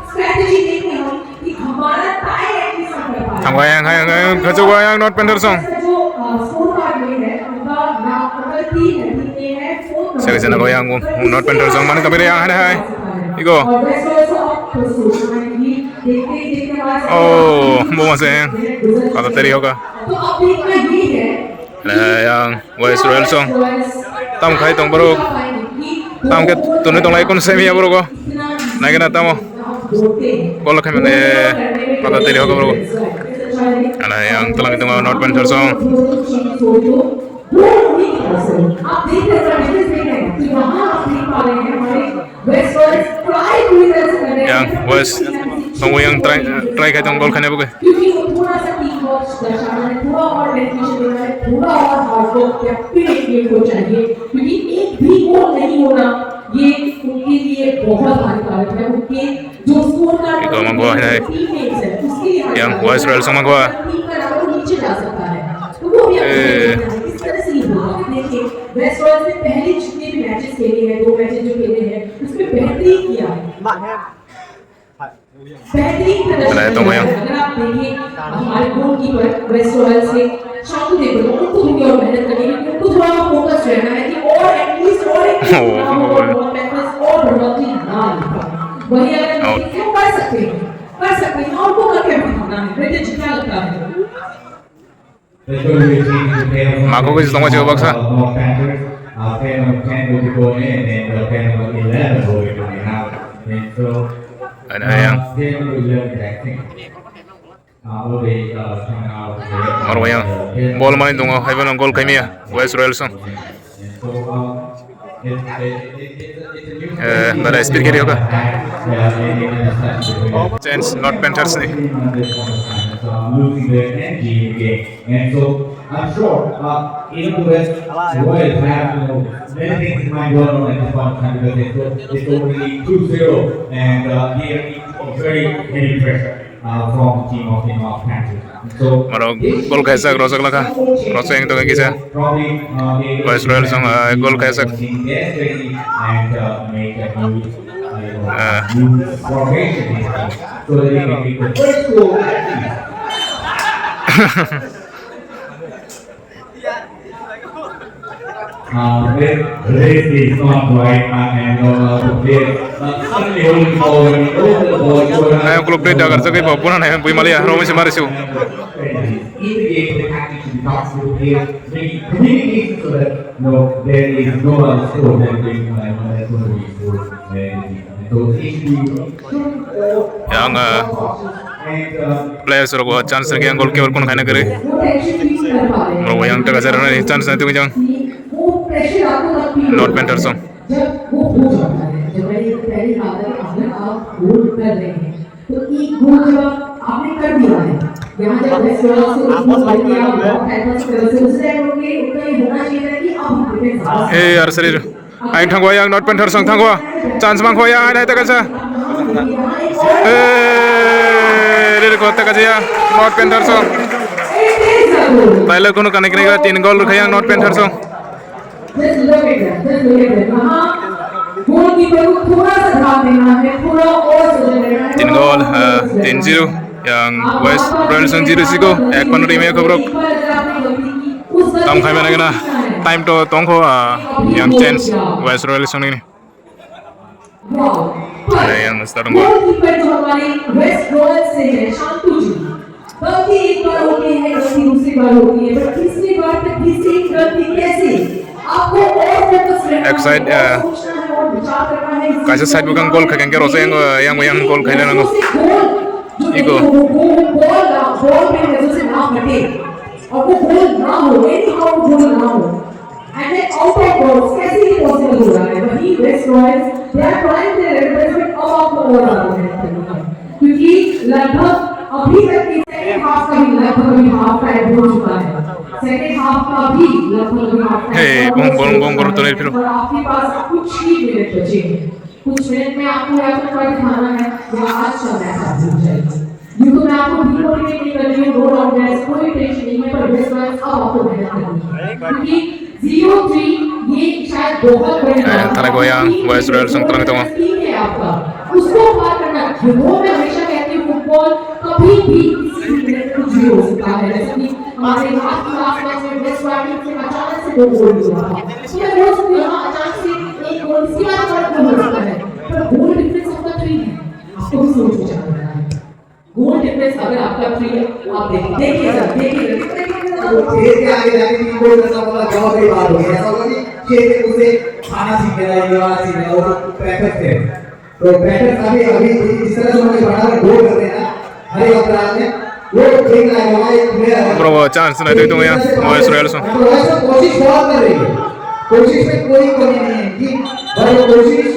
स्ट्रैटेजी देखते हैं हम कि हमारा टाई एटलीस्ट हम कर पाए। Tangwa yang, yang, yang, khachu wa yang North Panther song. जो, अ, स्कोर कार्ड में है, उनका ना, उनका तीन है, तीन में है, fourth number. Seri sana ko yang North Panther song mana kabere yang hai hai. Iko. और वेस्ट रॉयल्स को अब तो सोचना है कि देखते ही देखते हमारा Oh, bo ma se. Kata teri hoka. तो अब देखना ये है Nah, yang West Royal song. Tam khai tong borok. Tam khe tuni tong lai kun semi ya borok. Naikhe na tamo. Gol khe mane kata teri hoka borok. Ana yang tlang tong North Panther song. Yang West tong yang try try khai tong gol khane buke. क्योंकि वो थोड़ा सा team work दर्शाना है, थोड़ा और डेडिकेशन देना है, थोड़ा और हार्ड वर्क डेफिनेटली उनको चाहिए, क्योंकि एक भी गोल नहीं होना ये उनके लिए बहुत हानिकारक है। उनके जो score card Iko mangko hai hai. Team mates है, उसके लिए Yang हानिकारक West है। Royal song mangko. टीम का नंबर नीचे जा सकता है, तो वो भी आपको Eh. समझना है, इस तरह से ही होगा। देखिए, वेस्ट रॉयल्स ने पहले जितने भी मैचेस खेले हैं, दो मैचेस जो खेले हैं, उसमें बेहतरीन किया है। बेहतरीन प्रदर्शन Wala, ito mo yan. अगर आप देखें, हमारे गोलकीपर वेस्ट रॉयल्स के शांतु देवगन, उनको भी और मेहनत करनी है, उनको थोड़ा फोकस रहना है कि और एटलीस्ट और एक Oh, और बढ़िया। और बढ़िया। वही अगर Oh. देखें, तो कर सकते हैं, कर सकते हैं, और उनको करके भी दिखाना है। बेटे जी, क्या लगता है? Mako khe tongma chwng baksa. Ano yang bol mani tongo, haiphano gol khaimya West Royals song. Eh, nara speed kiri hoka. Chance, North Panthers ni. And so, I'm sure, uh, even the West Royals have, you know, many things in mind going on at this point in time because it's, it's already two zero and, uh, they are in very heavy pressure, uh, from the team of, you know, Panthers. Aro gol kaisa rojak lakha. Rojak yang tongwi kisa. West Royals song, ah, gol kaisa. Ah. Uh, this, this is not right, uh, and, uh, the player, uh, suddenly holding forward, and all the ball. Ayang kuluk play dagar jagai ba puna nai bui mali ya, romi se mari su. In the game, the tactics should be talked to the players, making communication so that, you know, there is no other score than playing, uh, that's going to be scored. And so it should be Yang, eh, players rok bo chance rwkhe yang goalkeeper kun khaina kwrwi. Borok bo yang taka jara nani chance nai tongwi jang. North Panthers song. Hey, arsari. Aing thangkho yang North Panthers song thangkho. Chance mangkho yang aing naitaka sa. Eh, rere ko taka ya North Panthers song. Taila kono kane kane tin goal rwkha yang North Panthers song. Tin goal, eh, tin zero yang West Royals song zero siko ek pano rime khobrok. Tam khai mana kena time to tongkho, ah, yang change West Royal songni. Ada yang start tongkho. Goalkeeper जो हमारे waste royal से है, शांतु जी। गलती एक बार होती है, गलती दूसरी बार होती है, पर तीसरी बार तक फिर से एक गलती कैसे? आपको और फोकस रहना है, एक साइड, और अ, सोचना है और विचार करना है। Kaisa side bwkang goal khaikha khe rosai yang, yang, yang goal khaina nango. जो गोल, जो iko। देखो, वो, वो बॉल ना, बॉल पे नजर से ना हटे। और वो गोल ना हो, any how वो गोल ना हो। And then out of bounds कैसे ये पॉसिबल हो रहा है? वही West Royals, they are trying their level best, but अब आपको और ज्यादा मेहनत करनी है। क्योंकि लगभग अभी तक की सेकंड हाफ का भी लगभग अभी हाफ टाइम हो चुका है। सेकंड हाफ का भी लगभग अभी हाफ टाइम Hey, हो bong, bong, चुका bong, है। Bong, bong, bong. और आपके पास कुछ ही मिनट बचे हैं। कुछ मिनट में आपको या तो कल दिखाना है या आज का मैच आप जीत जाएंगे। यूं तो मैं आपको डीमोटिवेट नहीं कर रही हूँ, नो डाउट, कोई टेंशन नहीं है, पर वेस्ट रॉयल्स अब आपको मेहनत करनी है, क्योंकि जीरो थ्री ये शायद बहुत बड़ी बात है। Thalai Goyang, West Royals song thalai tongo। Team है आपका, उसको पार करना। वो मैं हमेशा कहती हूँ, फुटबॉल कभी भी किसी भी मिनट कुछ भी हो सकता है। जैसे कि हमारे लास्ट, लास्ट मैच में वेस्ट रॉयल्स से अचानक से दो गोल हुआ था। तो मैं बोल सकती हूँ, हाँ, अचानक से एक गोल, इसके बाद और गोल हो सकता है, पर गोल डिफरेंस आपका थ्री है, आपको भी सोच विचार करना है। गोल डिफरेंस अगर आपका थ्री है, आप देखिए, देखिए सर, देखिए सर, कितना डिफरेंस है। वो खेल के आगे जाके तीन गोल करना, मतलब, बहुत बड़ी बात होगी। ऐसा होगा कि खेल के उसे खाना सीखने लगा, ये वाला सीखने लगा, वो तो पैकेज थे। तो पैकेज अभी, अभी जिस तरह से उन्होंने फटाफट गोल कर देना, हर एक अपराध में, वो खेल आएगा, एक प्लेयर है। Bro, chance na twi tongya, West Royals. West कोशिश बहुत कर रही है, कोशिश में कोई कमी नहीं है इनकी, पर वो कोशिश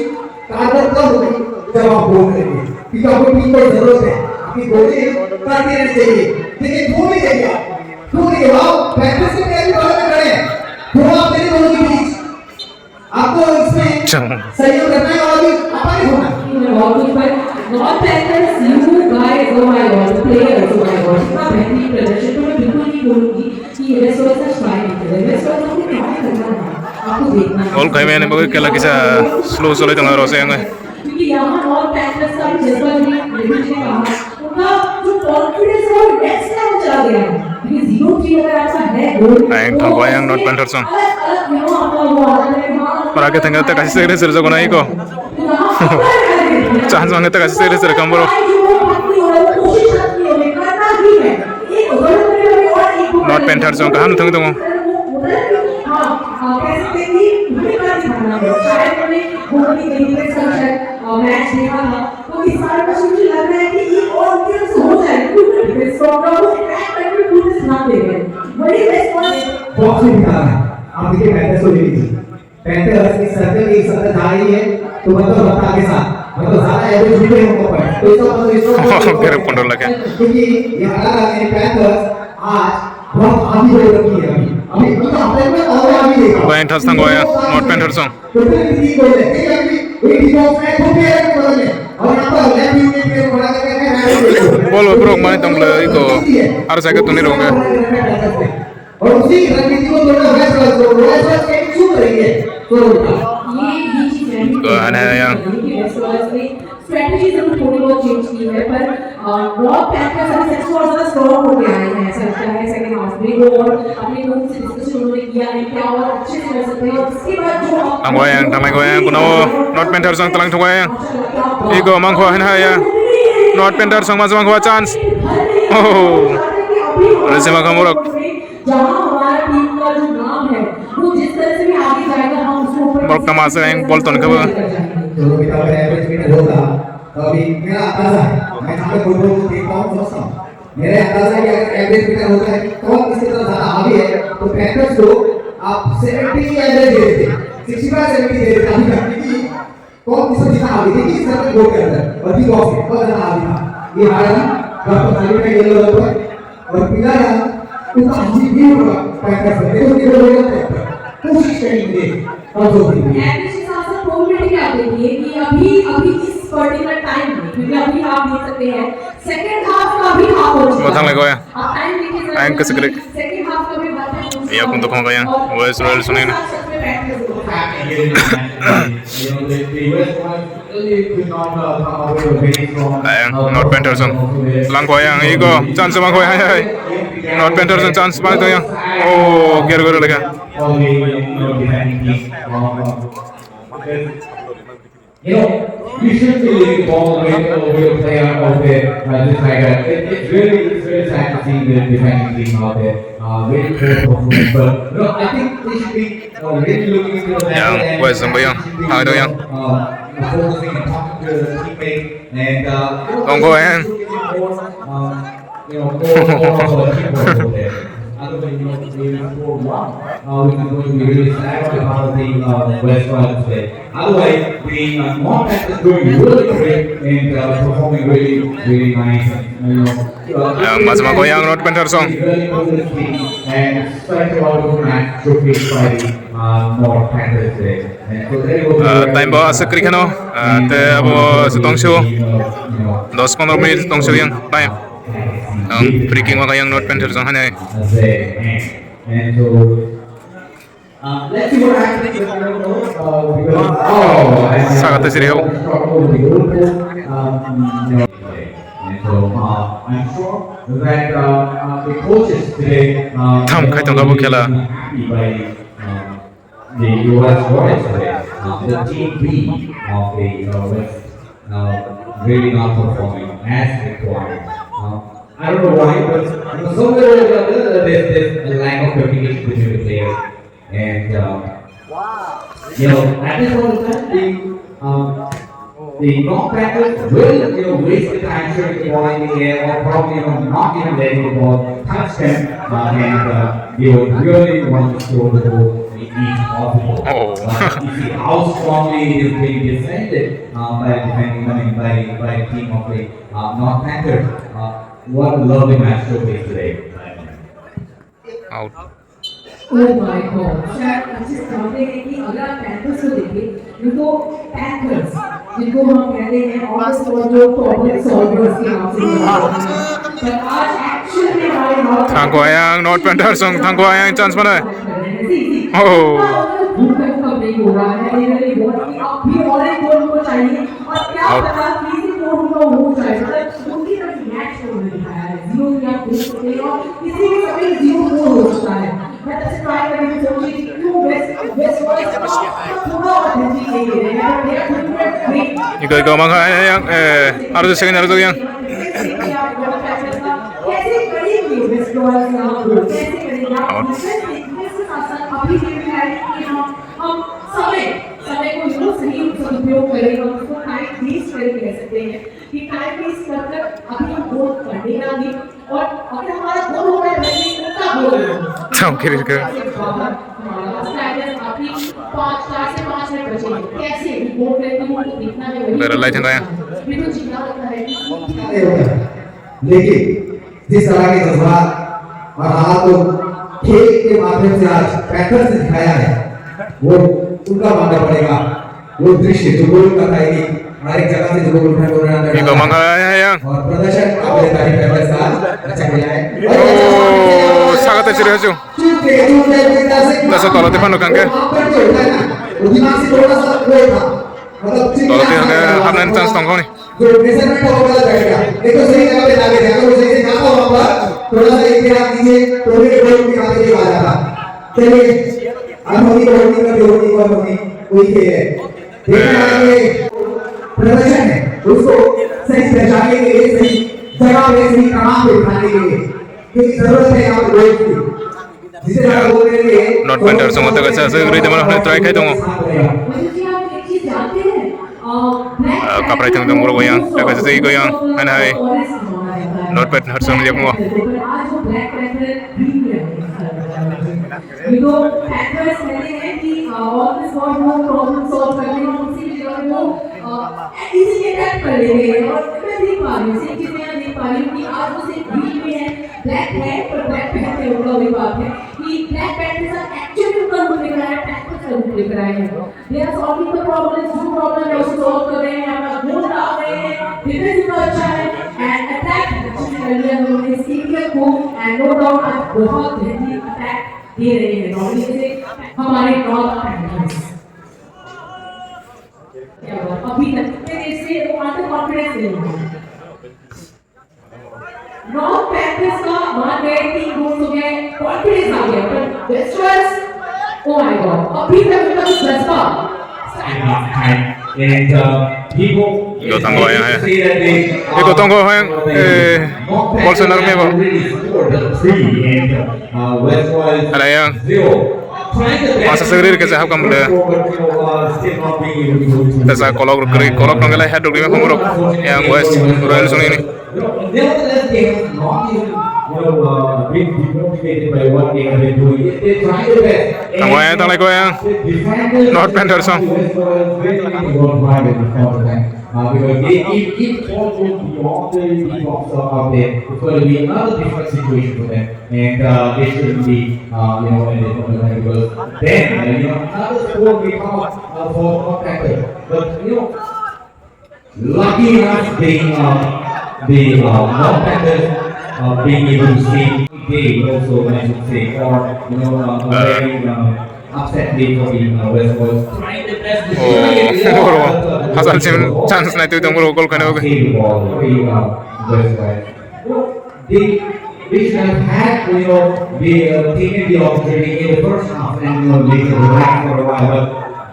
कारगर तब होगी जब आप गोल करेंगे, क्योंकि आपको टीम को जरूरत है, आपकी गोली करती रहनी चाहिए। देखिए, दो भी चाहिए आपको, दो भी चाहिए। आप प्रैक्टिस के लिए भी बगल में खड़े हैं, थोड़ा आप मेरे दोनों के बीच, आपको इसमें अच्छा। सहयोग करना है और भी आप आगे होना। North Panthers, you guys, oh my God, the players, oh my God, इतना बेहतरीन प्रदर्शन, तो मैं बिल्कुल नहीं बोलूंगी कि ये वेस्ट रॉयल्स का ट्राई नहीं करे। वेस्ट रॉयल्स को ट्राई करना है, आपको देखना है। Goal khaimani bagwi kela kisa slow cholai tongo rosai ang. क्योंकि यहाँ नॉर्थ पैंथर्स का भी जज्बा भी, विभू जी ने कहा, उनका जो कॉन्फिडेंस है वो नेक्स्ट लेवल चला गया है। क्योंकि जीरो थ्री अगर ऐसा है गोल, Ayang तो thangko ayang North Panthers song. अलग-अलग, you know, आपका वो आ जाता है, हाँ, Para ke thangko te kaisa seri seri jago na iko. Chance mangkhe ta kaisa seri seri kamboro. North Panthers song kaham thangwi tongo. Box में दिखा रहा है, आप देखिए पैंतीस सौ ले लीजिए। पैंतीस की सर्कल, एक सर्कल जा रही है, तो मतलब रफ्तार के साथ, मतलब ज्यादा एवरेज भी नहीं होगा पॉइंट। तो इसका मतलब, इसका मतलब तेरे पंडो लगे। क्योंकि ये हटा रहा है, पैंतीस आज बहुत आगे बढ़ रखी है अभी। अभी मतलब हफ्ते में और आगे देखा। Panthers song, North Panthers song. Total तीन गोल है, एक आदमी एक ही बॉक्स में खूब प्लेयर है बगल में। और यहाँ पर लेफ्ट विंग में प्लेयर खड़ा करके है। Ball borok mani tong le iko. Aro jaga tuni rok. और उसी रणनीति को तोड़ना वेस्ट रॉयल्स को, रॉयल्स के चूक रही है। तो ये, ये चीज है। तो आने आया। स्ट्रेटजी जरूर थोड़ी बहुत चेंज की है, पर, अ, नॉर्थ पैंथर्स अभी सच में और ज्यादा स्ट्रॉन्ग होके आए हैं, ऐसा लगता है सेकंड हाफ में वो और अपने लोगों से डिस्कशन उन्होंने किया है, क्या और अच्छे से कर सकते हैं, और उसके बाद जो Ang wayang, thanglai wayang, kuno North Panthers song tlang thung wayang. Iko mangkho hen haya. North Panthers song mas mangkho chance. Oh. Resi mangkho murok. जहां हमारा टीम का जो नाम है, वो जिस तरह से भी आगे जाएगा, हम उसके ऊपर Borok tama se ang bol ton khabo. दोनों बेटा का एवरेज मीटर होगा, तो अभी मेरा अंदाजा है, मैं जहाँ तक फुटबॉल को देखता हूँ, समझता हूँ, मेरा अंदाजा है कि अगर एवरेज मीटर होता है कि कौन किसकी तरफ ज़्यादा हावी है, तो पैंथर्स को आप सेवेंटी की एवरेज दे देते, सिक्सटी फ़ाइव सेवेंटी दे देते अभी तक, क्योंकि कौन किसको जीतना आगे? देखिए, इस तरह के बोर्ड के अंदर और भी बॉक्स में बहुत ज्यादा आगे था। ये हरा रंग, डॉक्टर खालिद का येलो रंग पर, और पीला रंग, उसका हंसी भी होगा, पैंतीस में। देखो, देखो, देखो, कोशिश करेंगे, कमजोर नहीं है। एंड इस हिसाब से फोर मिनट के आप देखिए कि अभी, अभी इस पर्टिकुलर टाइम में, क्योंकि अभी आप देख सकते हैं, सेकंड हाफ का भी हाफ हो चुका Mo thanglai है। Goya. Ang kwchwk kwrwi. Iya, kung tokong kaya. West Royal song ni. Ayang, North Panthers song. Lang ko ayang, iko. Chance ma ko ayang, ayang. North Panthers chance pai to yang. Oh, ger ger lekha. You know, we should be leaving the ball away, away player out there, uh, just like that. It, it's really, it's really sad to see the defending team out there, uh, really poor performance. But, you know, I think they should be, uh, really looking into the back end and, uh, focusing and talking to the teammate and, uh, you know, Tongo, eh. More, um, you know, more, more of a teamwork over there. Otherwise, you know, we will score one, uh, which is going to be really sad for the, uh, West Royals today. Otherwise, the, uh, North Panthers is doing really great and, uh, performing really, really nice. And, you know, uh, Yang Mazma Goyang North Panthers song. Really positive team and such a wonderful match showcased by the, uh, North Panthers today. And so there was, uh, time bo aswk kwrwi kheno, uh, te abo se tongsu dos pondro minute tongsu yang time. Ang free kick ma yang North Panthers song hanai. And so, uh, let's see what happens. Saka te siri ho. And so, uh, I'm sure that, uh, uh, the coaches today, uh, Tham khai tong kha bo khela. Happy by, uh, the U S Royals today. Uh, the team B of the, uh, West, uh, really not performing as required. Uh, I don't know why, but, you know, somewhere or the other, there's, there's a lack of communication between the players. And, uh, you know, at this point of time, the, um, the North Panthers will, you know, waste the time shooting the ball in the air or probably, you know, not even letting the ball touch them. Uh, and, uh, they would really want to score the goal if possible. Oh. But you see how strongly it is being defended, uh, by the defending, I mean, by, by the team of the, uh, North Panthers. Uh, what a lovely match showcase today. Out. Oh my God! शायद अच्छे से जानते हैं कि अगर आप पैंथर्स को देखें, ये तो पैंथर्स, जिनको हम कहते हैं ऑन द स्पॉट जो प्रॉब्लम सॉल्वर्स के नाम से जाना जाता है। पर आज एक्चुअल में हमारे north Thangko ayang North Panthers song, thangko ayang chance mana? Oh. भूकंप कब नहीं हो रहा है, ये वाली बहुत, अब भी और एक गोल उनको चाहिए, और क्या पता तीसरी गोल उनको हो जाए, मतलब उनकी तरफ मैच को नहीं दिखाया है, जीरो या दो से, और किसी भी समय जीरो गोल हो सकता है। But ऐसे ट्राई करने की सोचिए कि क्यों वेस्ट, वेस्ट बॉयज का थोड़ा और ध्यान चाहिए, Iko iko mangkha yang, eh, aro second aro yang. कैसे करेंगे वेस्ट बॉयज का गोल, कैसे करेंगे? आप डिफेंस के साथ साथ अभी ये भी है कि हम, हम समय, समय को, यू नो, सही सदुपयोग करें, हम उसको टाइम वेस्ट करें, कह सकते हैं कि टाइम वेस्ट कर कर अभी हम गोल करने ना दें। और अगर हमारा गोल हो रहा है, तो इतना गोल हो। Tam kiri ke. बाहर हमारा स्टैंडर्ड अभी पाँच, चार से पाँच मिनट बचे हैं। कैसे गोल करके उनको देखना है, वही Dara lai thang kaya. ये तो जीना होता है। लेकिन जिस तरह के जज्बात और हालात को खेल के माध्यम से आज पैंथर्स ने दिखाया है, वो उनका मानना पड़ेगा। वो दृश्य जो गोल का था, एक हर एक जगह से जो गोल उठा, उठा, उठा, Iko mangkha yang. और प्रदर्शन आपने तारीफ करने के साथ अच्छा किया है। Oh, saka te siri hachu. चूक के, चूक के, चूक के, चूक के, Tasa tolo te phano kangke. वो दिमाग से थोड़ा सा वो था। मतलब, Tolo te hapnani chance tongkha ni. जो मेजरमेंट का वो गलत बैठ गया। एक तो सही जगह पे लगा दिया, अगर वो सही से कहा होगा, थोड़ा सा एक हाथ नीचे, तो फिर गोल के यहाँ पे भी आ जाता। चलिए, अनहोनी को होनी कर दो, होनी को होनी, कोई खेल है। देखना है कि प्रदर्शन है, उसको सही पहचानने के लिए, सही जगह पे, सही कमान पे उठाने के लिए, क्योंकि जरूरत है यहाँ पे गोल की। North Panthers song tei kaisa aswk rwi tongmani hwnwi try khai tongo. Ah, kaprai thang tong borok yang, tei kaisa tei goyang, haino hai North Panthers song liya phungo. ये तो फैक्टर्स कहते हैं कि, अ, ऑन द स्पॉट वो problem solve करने में किसी भी जगह वो, अ, इजीली अटैक कर लेते हैं। और मैं देख पा रही हूँ, सेम चीज़ मैं यहाँ देख पा रही हूँ कि आज वो सिर्फ ग्रीन में है, ब्लैक है, पर ब्लैक पहनते हैं, उनका वही बात है कि ब्लैक पहनने से एक्चुअली उनका रूप लेकर आया है, टैक्टिक्स का रूप लेकर आया है। They are solving the problems, जो प्रॉब्लम है उसे सॉल्व कर रहे हैं, अपना गोल डाल रहे हैं, डिफेंस इतना अच्छा है, एंड अटैक अच्छे से कर लिया उन्होंने सीनियर को, एंड नो डाउट आज बहुत बेहतरीन अटैक दे रहे हैं नॉर्मली से हमारे नॉर्थ पैंथर्स। क्या बात, अभी तक इतने देर से वो अंडर कॉन्फिडेंस नहीं हुआ। नॉर्थ पैंथर्स का One day, team goes to get confidence out there, but this was, oh my God, a piece of judgment. And, uh, people Yo tango ya, ya. Say that they, Iko tongo hoyang, eh, Bolsonaro mebo. Already scored three and, uh, West Boys Ala yang. Zero. Masa segri ke sahab kam le. Tesa kolok rukri, kolok nang le head rukri ma komoro. Yang West Royal song ini. Nevertheless, they have not even, you know, uh, been demotivated by what they have been doing. They try their best. Tamo yang tanglai ko yang. They defended North Panther song. West Boys very well. Uh, because they, if, if fall goes beyond the deep box out there, it's going to be another different situation for them. And, uh, they shouldn't be, uh, you know, in the tournament because then, uh, you know, another score may come up, uh, for North Panther. But, you know, lucky enough being, uh, the, uh, North Panther, uh, being able to save game also, I should say, or, you know, uh, a very, uh, upset game for the, uh, West Boys. Oh, Hasan Sim chance nai tui tong bro, goal khaina bagwi. Save the ball for the, uh, West Boys. They, they should have had, you know, the, uh, taken the opportunity in the first half and, you know, make it relax for a while. But,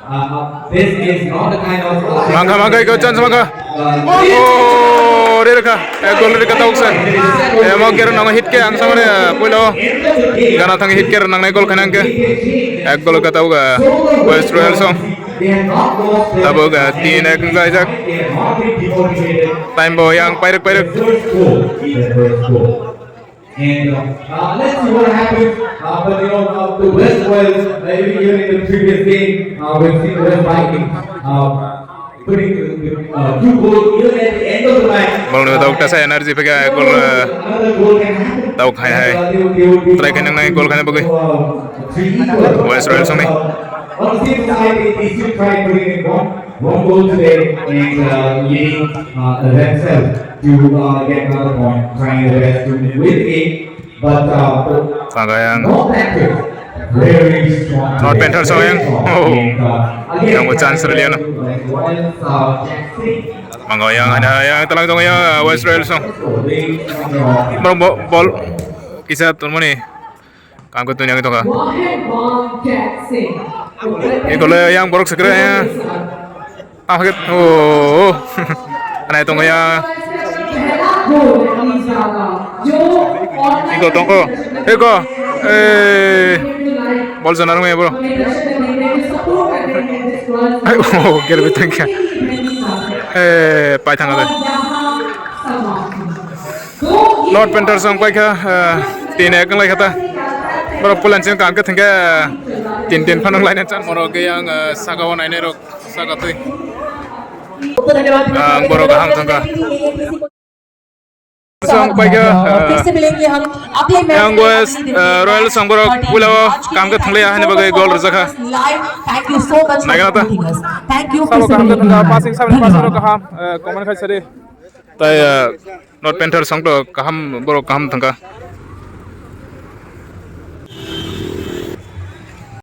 uh, uh, this is not the kind of, uh, Mangkha, mangkha, iko chance mangkha. Oh, rerkha. Ek gol rerkha tauk se. Eh, mo kero nango hit ke ang samane, eh, puilo. Gana thang hit ke nangnai gol khanang ke. Ek gol ka tauk, eh, West Royal song. Tabuk, eh, tin ek wnglaijak. Time bo yang pairek pairek. And, uh, uh, let's see what happens. Uh, but, you know, uh, the West Boys, uh, even, even in the previous game, uh, we've seen the West Vikings, uh, putting, uh, two goals even at the end of the match. Bol ni tau kasa energy pega gol, uh, Another goal can happen. Tau khai hai. And, uh, they would, they would be Try khainang nai gol khaina bagwi. Uh, three equal. West Royal song ni. Uh, on the same side, they, they still try putting in one, one goal today and, uh, leading, uh, themselves to, uh, get another point, trying their best to win the game. But, uh, Sangayang. North Panther, very strong. North Panther song yang. Oh. And, uh, again, Yang bo chance riliano. Like, one, uh, Jackson. Mangayang ada yang telang tong yang, uh, West Royal song. Bro, bo-, bol. Kisa turmani. Kam ko tunyang tong ka. Eko le yang borok sekre ya. Ah, hake. Oh. Anai tong ya. Iko tongko. Iko. Eh. Bol jana rung ya, bro. Ai, oh, ger betang ka. Eh, pai thang ka. North Panthers wng paikha, ah, tin ek wng laikha ta. Borok pulan chwng kaham khe thwngkhe, ah, tin tin phano wng laina chan borok khe yang, ah, saka o nainai rok saka twi. Ang borok kaham thwngkha. Wng paikha, ah, yang West, ah, Royal wng borok puila o kaham khe thwng laiya hani bagwi gol rwjakha. Naikha ta. Sabo kaham khe thwngkha, passing sabini pass rok kaham, ah, comment khai sari. Tai, ah, North Panthers wng to kaham, borok kaham thwngkha.